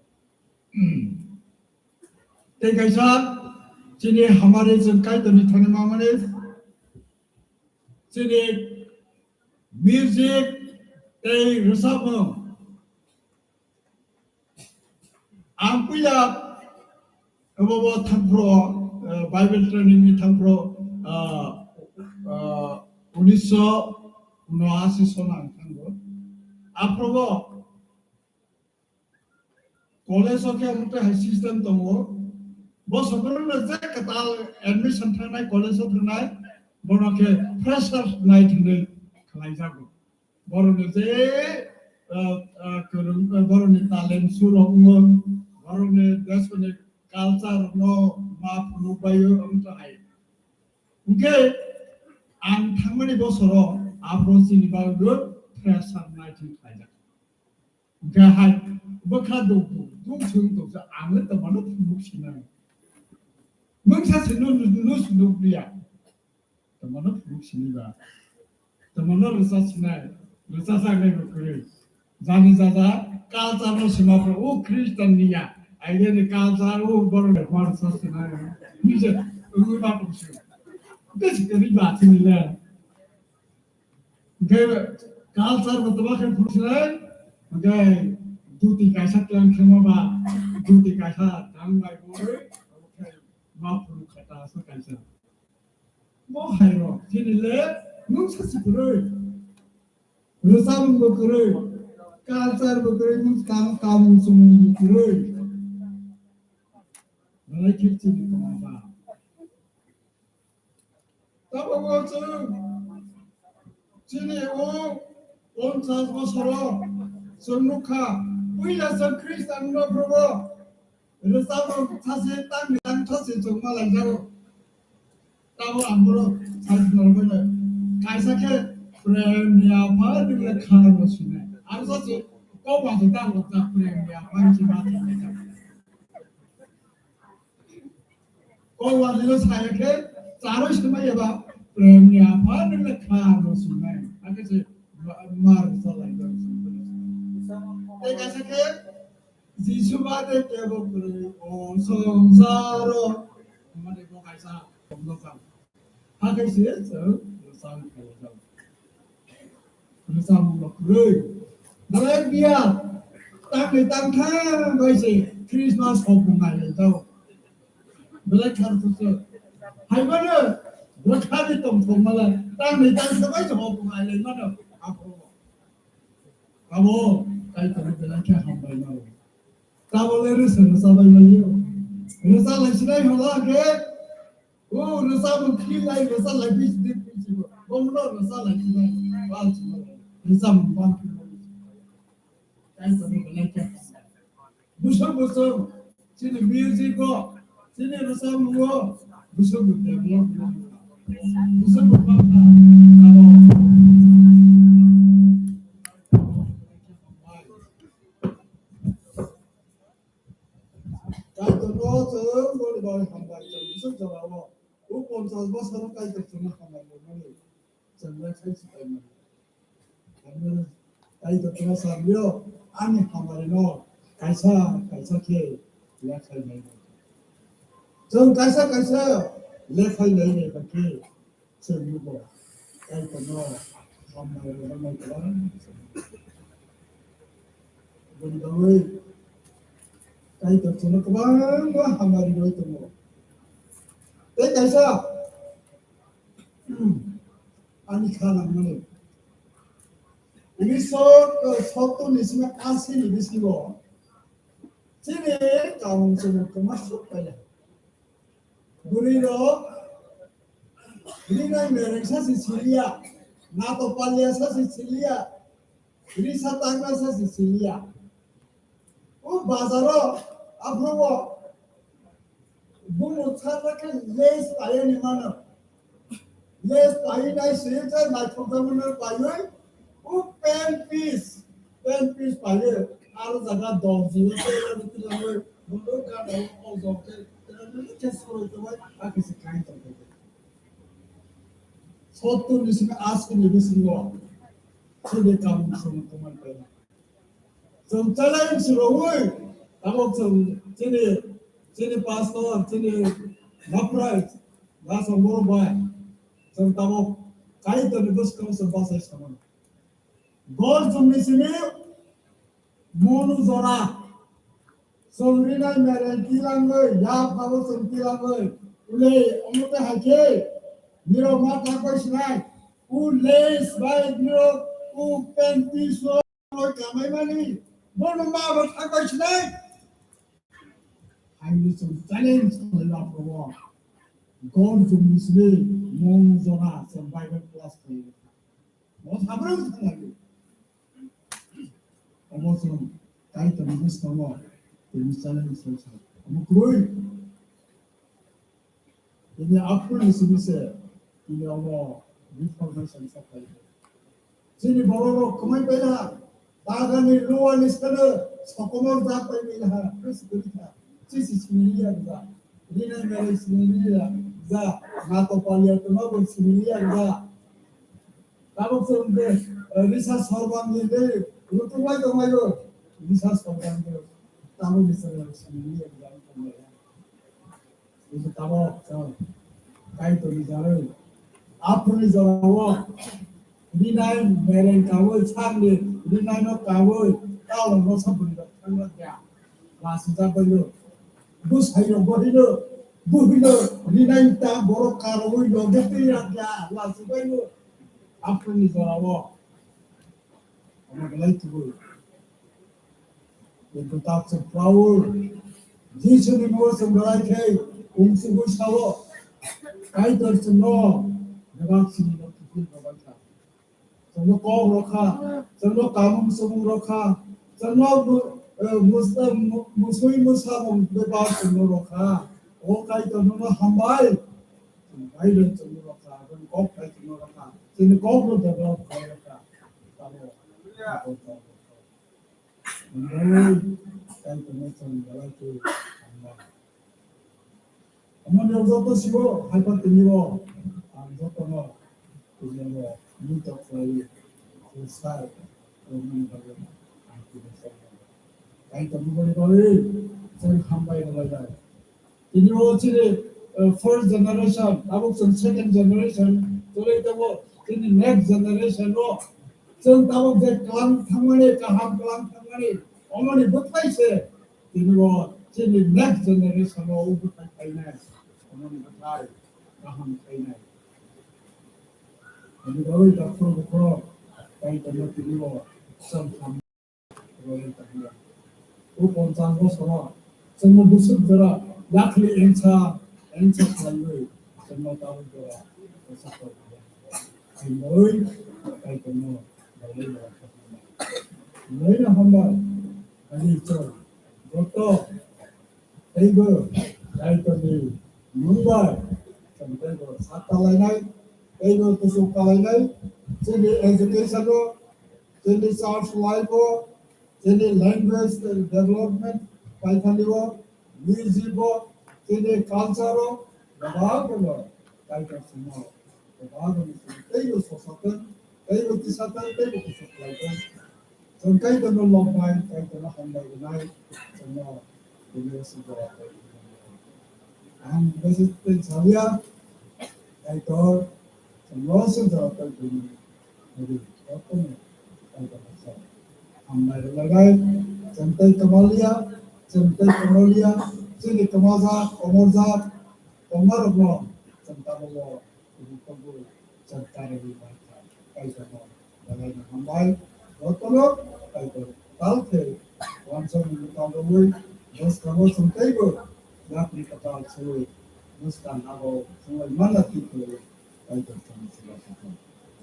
Tei kaisa chini hamari chwng Kaitorni thani mamani chini music tei rwchapmung. Ang puila obo bo thangphro, eh, Bible training ni thangphro, ah, ah, unisho unoashi sona ang thango. Aphrobo college o khe omo tei hai system tongo. Bo sokorno je kwtal admission thangnai, college o thangnai, bono khe fresher night hinwi khlaijago. Borokni je, ah, ah, kwrwng, ah, borokni talent surok wngmung, borokni desoni culture no ma phunukbaio wng tongthai. Hwnkhe ang thangmani bosoro aphro chini bagwi fresher night hinwi khlaijak. Hwnkhe hai bwkha duk duk duk se wng tongsa, ang le twmano phunuk sinai. Mungsa se no, no, no phunuk liya. Twmano phunuk sini ba. Twmano rwcha sinai, rwcha chagnai bo kwrwi. Jani jaja culture no sima phro o Christian ni ya. Aigeni culture o borok ni hor sa sinai. Nise ungwi ma pungsi. Tei sikhe ri ba chini le. Hingke culture bo toma khe phuru sinai. Hingke duti kaisa tlang khema ba duti kaisa tang bai boi. Ma phuru khata sa kaisa. Bo hai rok chini le nung sa si kwrwi. Rwchapmung bo kwrwi, culture bo kwrwi, nwng kam, kamung chumung bo kwrwi. Belai khe chini tongma ba. Tabuk o chwng chini o ponchas bosoro chwng nukha, puila chwng Khristian no phuru bo rwchapmung thasi tangni tang thasi chwng ma lai jago. Tamo ang bono sai norokno kaisa khe prem ni apha nung le kha no sinai. Ang sa se kok ba se tang ta prem ni apha ni ma ta. Kok ba se sai khe charo se ma ya ba prem ni apha nung le kha no sinai. Ang se mar sa lai no sinai. Tei kaisa khe Jisu baade kebo kwrwi o songsaro. Mane bo kaisa komno kam. Hakai se chwng rwchapmung khaijak. Rwchapmung bo kwrwi. Belai biya tangni tangthang bai se Christmas hok bo nailaijak. Belai khar se. Haibano bwkhani tongthok mala tangni tangthang bai se hok bo nailaimano. Aphuru. Abo Kaitorno belai khe hambai mano. Tabole rwsa rwsa bai mano. Rwsa lai sinai hola khe. O rwsa mun khi lai rwsa lai bis dik bis bo. Bomno rwsa lai sinai. Bal sinai. Rwsa mun bang khi lai. Kaitorno belai khe hambai. Buswk buswk chini music o, chini rwchapmung o, buswk bo develop wngkha. Buswk bo bangkha. Abo Kaitorno chwng boni bagwi hambai chwng buswk jorao. O ponchas bosoro Kaitor chwngno hambai rwmani. Chwng le khai swbai mano. Ang Kaitor tongma sa rio, ani hamari no kaisa kaisa khe lekhai nai. Chwng kaisa kaisa lekhai nai nai ba khe chwng nugo Kaitor no hamari no nai kwbang. Boni bagwi Kaitor chwngno kwbangma hamari rwi tongo. Tei kaisa Ani kha nangmani. Unisho sottor ni simi asi ni bisingo chini kamung chumung kwma suk paila. Bwrwi rok rinai mereng sa si siliya, nato palia sa si siliya, risa tangna sa si siliya. O bazaro aphuru o Bumo charra khe lace paiya ni mano. Lace paiwi nai swi khe naithok jagwi no paiwi. O pant piece, pant piece paiwi. Aro jaga dorji o tei aro tilangwi. Bondo gana o jok khe, tei khe soroi tongwi, a khe se kain tong khe. Sottor ni simi ashi ni bisingo. Chini kamu song kuman paiya. Chwng challenge rwui, tabok chwng chini, chini pastor, chini baprai, bwsong borok bai, chwng tabok Kaitorni bwskango chwng bachai samano. Gor chwngni simi monu jora, chwng rinai mereng tilangwi, yak tabok chwng tilangwi, ulei omo tei hai khe, nirok ma tak bai sinai, u lace bai nirok, u pant piece o, Loi kamai mani, bono ma bo thakai sinai. Haino chwng challenge khlai laphro. God chwng misli mong jora chwng Bible class khlai. Mo sabrang thanglaio. Omo chwng Kaitorni bwskango tini challenge khlai sa. Omo kwrwi. Tini aphuru ni simi se tini omo reformation sa phai. Chini borok rok kwmai pai ha. Bagani luwa ni sano sokomor ja pai pai ha. Chisi chisi simi ya ja. Rina meri simi ya ja. Nato palia tuma bo simi ya ja. Tabok se unde risa sorbang ni de rutu mai to mai yo. Risa sorbang de. Tabuk ni chwrai rok simi ni exam tong lai. Ini tabuk chwng Kaitor ni jarwi. Aphuru ni jora o rinai mereng kawi sakni rinai no kawi kawi no sabuni rok thangna kya. Lasi jabai no. Bwsai rok bo hino. Bo hino rinai ta borok karwi no de twi rak kya. Lasi bai no. Aphuru ni jora o. Omo belai tubui. Kintu tak chwng proud. Jisuni mugo chwng belai khe umsugui sao. Kaitor chwngno bebak sini no tubui babai kha. Chwngno kok rokha, chwngno kamung chumung rokha, chwngno mu-, eh, mus-, eh, mu-, musui musa mung bebak chwngno rokha. O Kaitor nono hambai. Chwng Bible chwngno rokha, aboni kok bai chwngno rokha. Chini kok no develop khai rokha. Tamo. Hwnwi Kaitorno chwng belai khe hambai. Omo ni joto sibo hai pha tini bo ang joto no tini bo muitok khlai khe sai rwmani bagwi ang tini sai Kaitorno bari bari chwng hambai rwlai bai. Tini o chini, eh, first generation, tabuk chwng second generation, chwlwi tongo chini next generation o. Chwng tabuk je klang thangmani, kaham klang thangmani, omoni bwthai se tini o chini next generation o bwthai khainai, omoni bwthai kaham khainai. Ani bagwi ta khoro khoro tai tongma tini o chwng ham. O ponchas bosoro chwngno bwswk jora yakhli engsa engsa khlaiwi chwngno tabuk jora bwswk khlaiwi Kaitorno belai belai hambai. Belai no hambai. Ani chwng joto teibo Kaitorni mung bai chwng teibo sak talainai, teibo kuchuk talainai, chini education-o, chini church life-o, chini language development paithani-o, music-o, chini culture-o, kwbangma Kaitor chwngno, kwbangma chwngno teibo sosathwng, teibo tisatwng, teibo kuchuk khlaithwng. Chwng Kaitorno lobnai, Kaitorno hambai rwnai, chwngno tini o swijak. Ang message tei salia, Kaitor chwngno swijak tei tini. Nadi, jotono Kaitor hambai rwlainai, chwng tei kwmalia, chwng tei kwmalia, chini kwmajak, komorjak tongmarokno chwng tabukbo Tini tabuk chwng karwi mankha, Kaitorno belai no hambai. Jotono Kaitor tal khe wansokni mwtang rwui bwskango chwng teibo yakni kwtal swiwi bwskang abo chwngwi manna twi kwlwi Kaitor chwngno chubachu.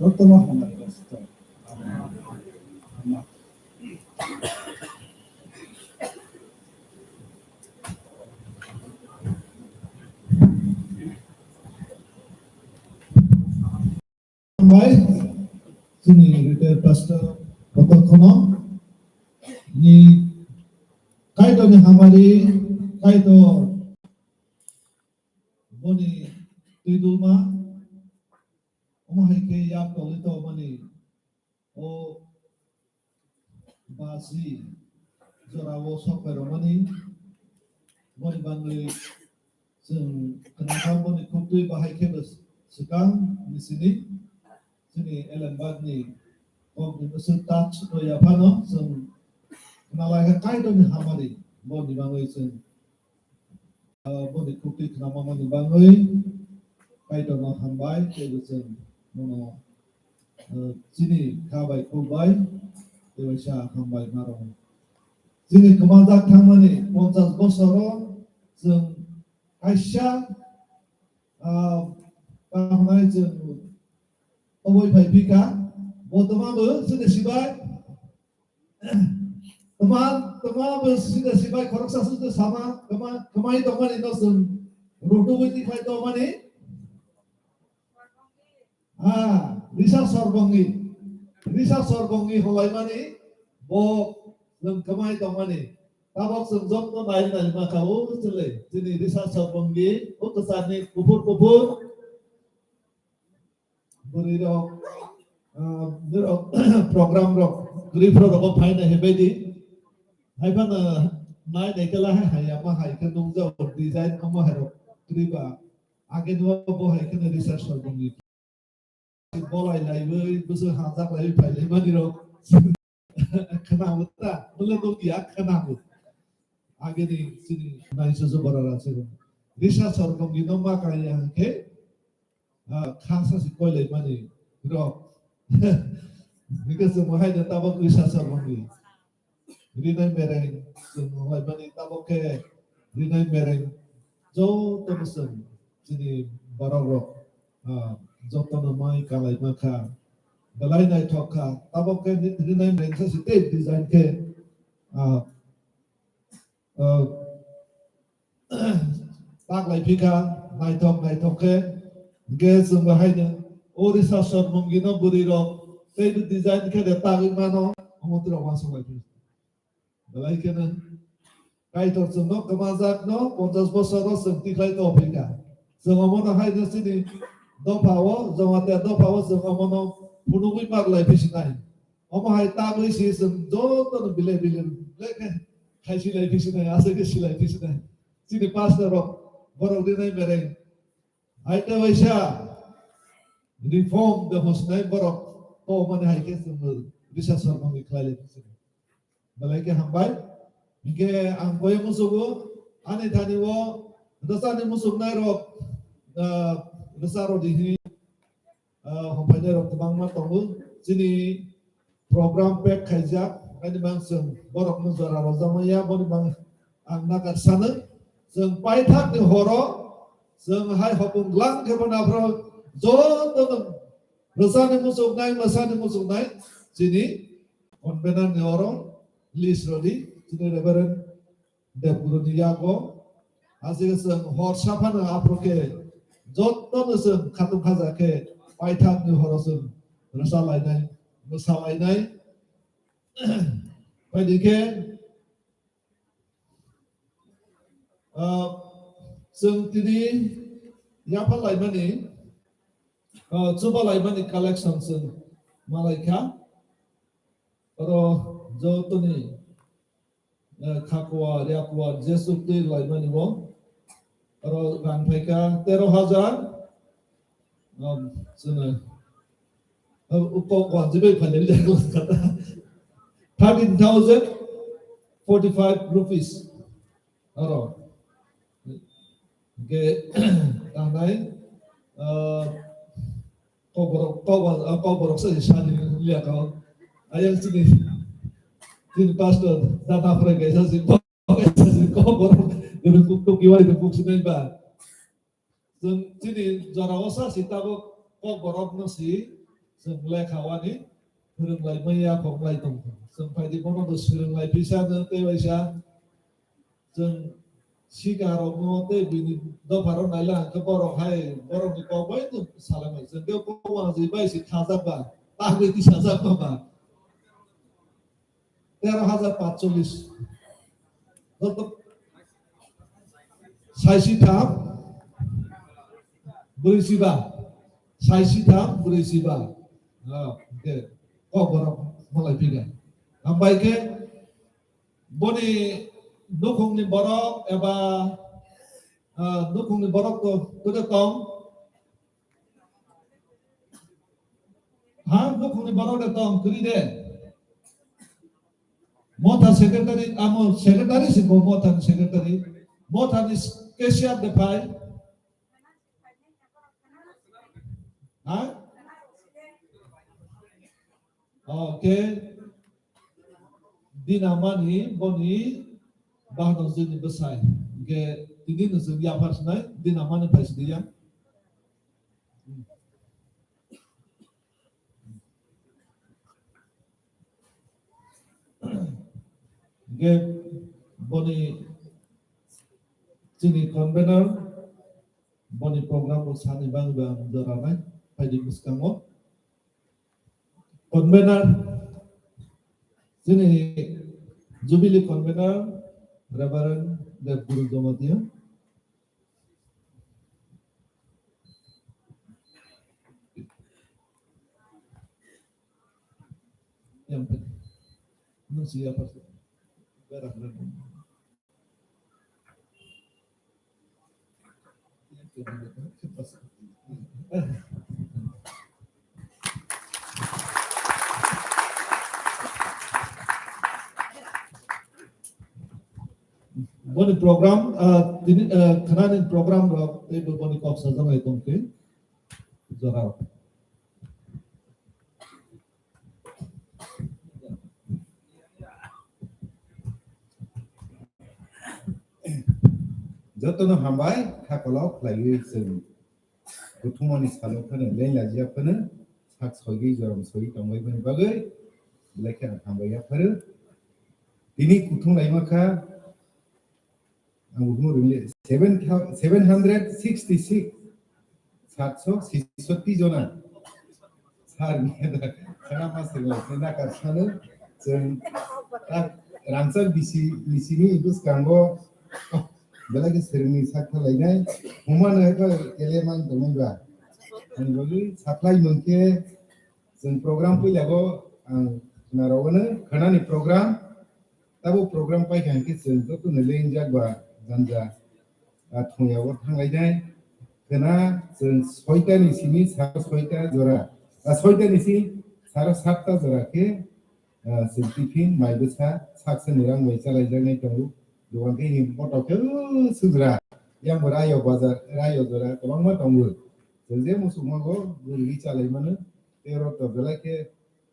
Jotono hambai rwsitwng. Amen. Amen. Bai, chini retired pastor Doctor Khono ni Kaitor ni hamari, Kaitor boni twi dulma, omo hai khe yak tolwi tongmani o basi jorao sok phai rwmani, boni bangwi chwng khna kha boni khuktwi bahai khe bo swkang ni sini, chini Elembakni kokni bwswk touch rwya phano chwng khna lai kha Kaitorni hamari boni bangwi chwng Ah, boni khuktwi khnamani bagwi Kaitorno hambai, tei bo chwng bono, ah, chini kha bai khuk bai tei waisa hambai ma rwo. Chini kwmajak thangmani ponchas bosoro chwng kaisa, ah, tamo hwnai chwng oboi phai phika, bo twma bo chini sibai Tama, tama bo sida sibai khoroksa sida sama, tama, tamai tongmani no chwng rotugwi tikhai tongmani. Ah, Risa Sorbongi. Risa Sorbongi holaimani bo chwng tamai tongmani. Tabok chwng jotto nai nai ma kha o chwle. Chini Risa Sorbongi, o kwchani kuphur kuphur. Bwrwi rok, ah, borok program rok, kwrwi phro rok phaina hebai di. Hai phano Nai nai khe lahai hai ama hai khe nungjao design ama hai rok kwrwi ba. Age no bo hai khe no research sor bongni. Bolai laiwi bwswk hajak laiwi phai lai mani rok. Khwnago ta, mole nukya khwnago. Age ni chini nai susu bora ra se. Research sor bongni no ma kai ya khe. Ah, kha sa si koi lai mani rok. Because mo hai da tabok research sor bongni. Rinai mereng, chwng wnglaimani tabok khe rinai mereng jotono chwng chini borok rok, ah, jotono mai kalaima kha, belai naithok kha. Tabok khe rinai mereng khe se tei design khe, ah, ah, tak lai phi kha, naithok naithok khe, hwnkhe chwng bo haino o research sor bongni no bwrwi rok tei design khe de tagwi mano, omo twi rok uansuk lai phi. Belai kheno Kaitor chwngno kwmajakno ponchash bosoro chwng tikhlai tongphi kha. Chwng omono haino chini dophao, Jamatia dophao chwng omono phunugwi mar lai phi sinai. Omo hai tagwi si chwng jotono bilai bilai lekha khai silai phi sinai, aswk khe silai phi sinai. Chini pastor rok borok rinai mereng. Hai ta waisa reform de hosnai borok to mani hai khe chwng research sor bongni khlai lai phi sinai. Belai khe hambai. Hinkhe ang koi musugo, ani thani o rwchani musuknai rok, ah, rwcha rw di hwnwi, ah, hambainai rok kwbangma tongo. Chini program pack khaijak, ani mang chwng borokno jora rwjakmaya, boni mang ang nakar sano. Chwng paithakni horo, chwng hai hopung glang khe bo naphro jotono rwchani musuknai, mwsani musuknai, chini convener ni oro list rwdi, chini Reverend Debguru ni yago, aswk chwng hor saphano aphuru khe jotono chwng khatung khaja khe paithak ni horo chwng rwcha lainai, mwsa lainai. Phaidi khe, ah, chwng tini yapha laimani, ah, chuba laimani collection chwng malai kha. Oro jotoni, eh, khakua, riakua, jesu twi laimani bo. Oro rang phaikha tero hajar, um, chwngno, uh, uko wanjibai phailai le kata. Thirteen thousand forty-five rupees. Oro. Ge, tanai, uh, Kokborok, kokborok, ah, kokborok sa si sani liya kau. Ayang sini, sini pastor, data prai kaisa si, kaisa si kokborok, ini kuk kuk iwai itu kuk sinai ba. Sini jora osa si tabok kokborok no si, sini lekha wani, hurung lai maya kok lai tong. Sini pai di bono do hurung lai pisa no te waisa. Chwng sikarokno tei bini dopharok naila hwnkhe borok hai borokni kok bai no salaimai. Chwng khe kok wngwi bai se khajak ba, tagwi tisajakma ba. Tero hajar patchollis. Joto saisi tham, brwi siba. Saisi tham, brwi siba. Ah, hwnkhe kok borok malai phika. Hambai khe Boni nukhungni borok eba, ah, nukhungni borok to, to de tong. Ha, nukhungni borok de tong, kwrwi de. Motha secretary, amo secretary si bo Motha ni secretary. Motha ni cashier de phai. Ha? Okay. Dinamani boni bahno jini bwsai. Ge tini no jini yaphar sinai, dinamani phai sidi ya. Ge boni chini convener, boni program bo sani bang bang jora nai, phaidi bwskango. Convener, chini Jubilee Convener, Reverend Dev Guru Jamatia. Yang tadi. Nung siya pas. Berak, berak. Boni program, ah, tini, ah, khnani program rok tei bo boni kok sajak lai tong khe jorao. Jotono hambai, kha kolok khlaiwi chwng kuthumani salo phano lenglaijak phano sak soigwi jorom soi tongbaimani bagwi belai khe ang hambai yapharo. Tini kuthum laima kha, ang buphuru ringle seven thou-, seven hundred sixty-six, satso sisoti jona. Sir, ni da, sana ma sir lai, na ka sanu, chwng, ta, rangchak bisi, bisini bwskango, belai khe swrwngni sak thalainai, humano eko kele man tongmani ba. Ani bagwi saplai mungkhe, chwng program puila go, ang, narogano, khanani program, Tabo program paikha hwnkhe chwng jotono lengjak ba ganja, ah, thungyao thanglainai. Khwna chwng soita ni simi saro soita jora, ah, soita ni si saro satta jora khe, ah, chwng tiffin mai bwsa saksa ni rang bai chalaijaknai tongo. Dogan khe him kotok khe, uh, sujra. Yang bo rayo bazar, rayo jora kwbangma tongo. Chwng je muchungma go guriwi chalaimano. Tei oro to belai khe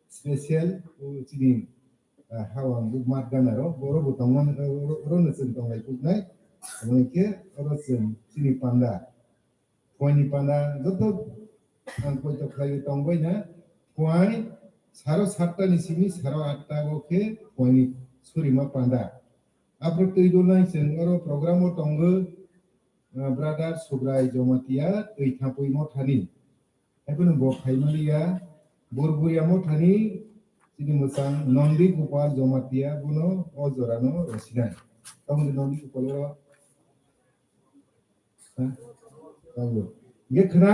special, uh, chini ah, hawang bukmat ganaro, borok bo tongmani, oro, oro no chwng tonglai puknai, hwnkhe oro chwng chini panda, phuaini panda, joto ang poito khlaiwi tongbaina, phuai saro satta ni simi saro atta o khe phuaini surima panda. Aphuru twi dulnai chwng oro program o tongo, ah, brother Subrai Jomatia, twi thapwi mothani. Haiphano bo phaimaliya, Burburia mothani chini mwchang Nondi Gopal Jomatia bono o jorano rwsinai. Tamoni Nondi Gopal oro, ha? Tongo. Hingke khwna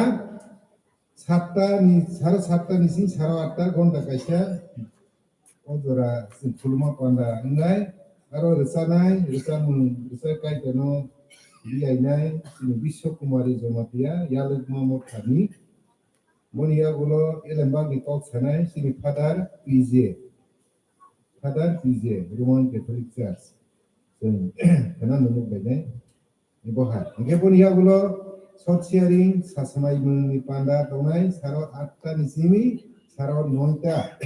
satta ni, saro satta ni sing saro atta gonta kaisa O jora chwng khuluma panda wngnai, aro rwchanai, rwchamung, rwchak kaitano biyainai, chini Biswa Kumari Jomatia, Yalwkma Mothani. Boni yagulo elembakni kok sanai, chini Father P J. Father P J, Roman Catholic Church. Chwng khwnano nukbainai. Boha. Hingke boni yagulo short sharing, sasamai mungni panda tongnai, saro atta ni simi, saro noita.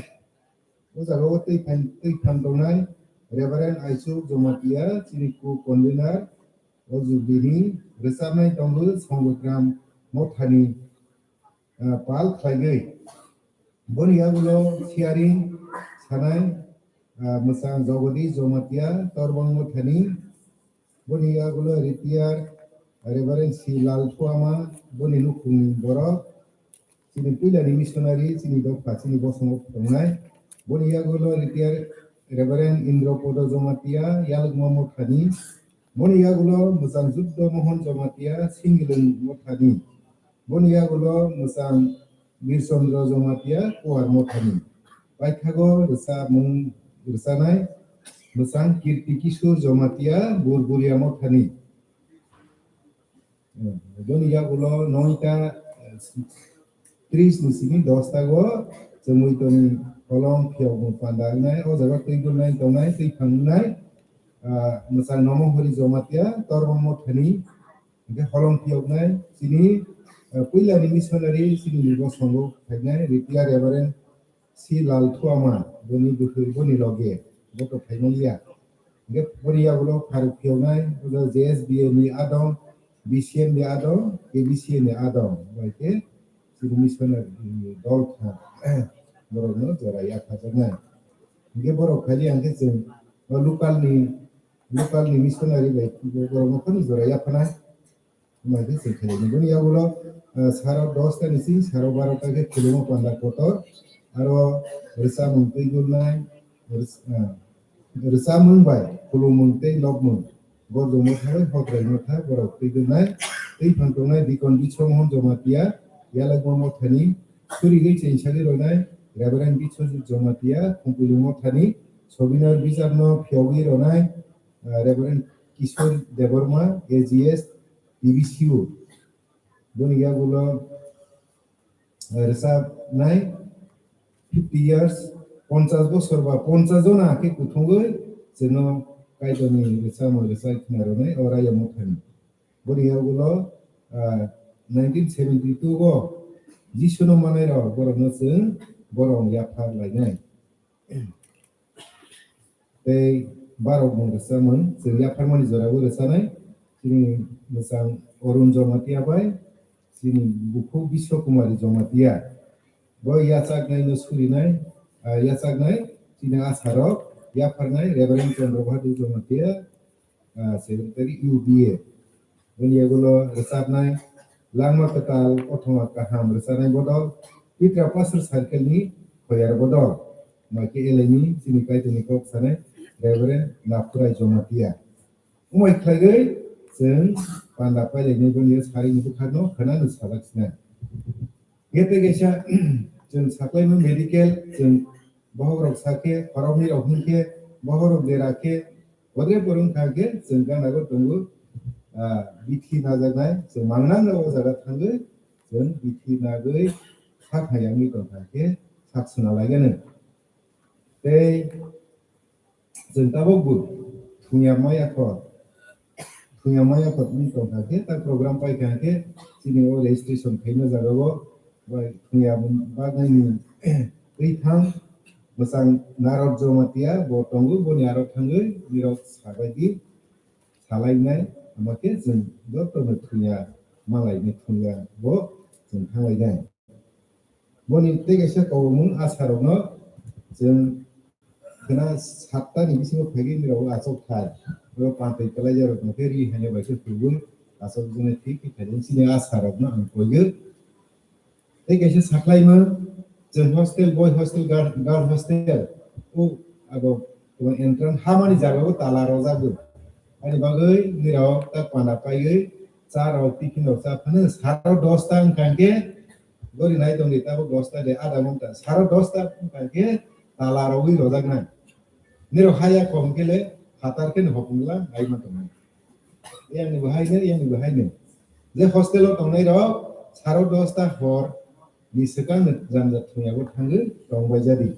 O jaga o twi phan, twi phan tongnai, Reverend Aisuk Jomatia, chini co-convener, o jubini, rwchabnai tongo, Songotram Mothani, ah, pal khlaigwi. Boni yagulo sharing sanai, ah, mwchang Jogodi Jomatia, Torbang Mothani. Boni yagulo retired Reverend C Lal Thuama, boni nukhungni borok. Chini puilani missionary, chini dopha, chini bosongo tongnai. Boni yagulo retired Reverend Indra Podo Jomatia, Yalwkma Mothani. Boni yagulo mwchang Juddo Mohon Jomatia, Singilwng Mothani. Boni yagulo mwchang Birchandra Jomatia, Kuar Mothani. Paithago rwchabmung rwchanai mwchang Kirti Kishore Jomatia, Burburia Mothani. Boni yagulo noita, eh, tris ni simi dosta go chumui toni holong phiyok panda wngnai, o jaga twi gulnai tongnai, twi phangnai, ah, mwchang Nomohori Jomatia, Torma Mothani, hingke holong phiyoknai, chini, ah, puilani missionary, chini ni bosongo phainai, retired Reverend C Lal Thuama, boni bwkhwi, boni loge, bo to phaimaliya. Hingke boni yagulo pharuk phiyoknai, o jaga J S B A ni adong, B C M ni adong, K B C A ni adong, bai khe chini missionary ni dol kha, borokno jora yaphajaknai. Hingke borok khaidi hingke chwng o local ni, local ni missionary bai borokno phano jora yaphanai. Wngkha khe chwng khaidi. Boni yagulo, ah, saro dosta ni sing saro barota khe khuluma panda kotor. Aro rwchabmung twi gulnai, rwch-, ah, rwchabmung bai khulumung tei lobmung. Borok jongma thabai hotrai motha borok twi gulnai. Twi phang tongnai Deacon Biswa Mohon Jomatia, Yalwkma Mothani, surigwi chensari rwnai Reverend Biswajit Jomatia, Khumpuilung Mothani, Sobinar bijapno phiyogwi rwnai, ah, Reverend Kishore Debbarma, A G S, T B C U. Boni yagulo, eh, rwchapnai fifty years, ponchas bosor ba ponchas jona khe kuthungwi chwngno Kaitorni rwchapmung rwchap khna rwnai o Rayo Mothani. Boni yagulo, ah, nineteen seventy-two o Jisuno manai rok borokno chwng borok yaphar lainai. Tei borok mung rwchapmung chwng yapharmani jorao rwchanai chini mwchang Arun Jamatia bai chini bukhuk Biswa Kumari Jamatia. Bo yachaknaino surinai, ah, yachaknai chini asarok yapharnai Reverend Chandra Bahadur Jamatia, ah, Secretary U B A. Boni yagulo rwchapnai Langma Kwtal Kothoma Kaham rwchapnai bodol Pitra Pastor Circle ni Khoyar bodol. Maikhe eleni chini Kaitorni kok sanai Reverend Naphurai Jamatia. Umai khlaigwi chwng panda pailainai boni sarikni bwkhakno khwnano sajak sinai. Gete kaisa chwng saklaimung medical chwng bohok rok sakhe, khoroknwi rok hinkhe, bohok rok dera khe, bodre borong thang khe, chwng gana go tongo, ah, bithi najaknai, chwng mangnang o jaga thangwi, chwng bithi nagwi sak hayangwi tong thang khe, sak suna laigano. Tei chwng tabuk bo thungya maya kho. Thungya maya kho wng tong kha khe, ta program pai kha khe, chini o registration khaina jaga o, bai thungya bagwi ni twi thang, bwsang Narok Jamatia bo tongo, boni aro thangwi nirok sabai di, salainai, ama khe chwng joto no thungya malai ni thungya bo chwng thanglainai. Boni tei kaisa kobomung asarokno chwng khwna satta ni bisingo phaigwi nirok achuk thai. Oro pantwi kwlaijak rok no khe ri haino bai khe phulwi achuk jwnai thik khe khaijak chini asarokno ang koigwi. Tei kaisa saklaimung chwng hostel, boy hostel, girl, girl hostel o abo entrance hamani jaga o tala rojak bo. Ani bagwi nirok ta panda paiwi cha rok tiffin rok cha phano saro dosta wngkha khe Gori nai tongdi, tabuk dosta de, adha ghonta, saro dosta wngkha khe tala rogwi rojaknai. Nirok haya kom khe le phatar khe no hopung la ai ma tongnai. Yang ni bo hai no, yang ni bo hai no. Je hostel o tongnai rok saro dosta hor ni swkang no janja thungya bo thangwi tongbai jadi.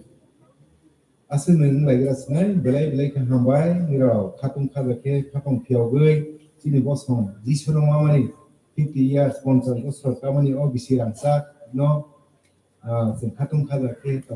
Aswk nwng wng laigra sinai, belai belai khe hambai, nirok khatung khaja khe khapang phiyogwi, chini bosong Jisuno mamani fifty years, ponchas bosor tamani o bisi rangchak no, ah, chwng khatung khaja khe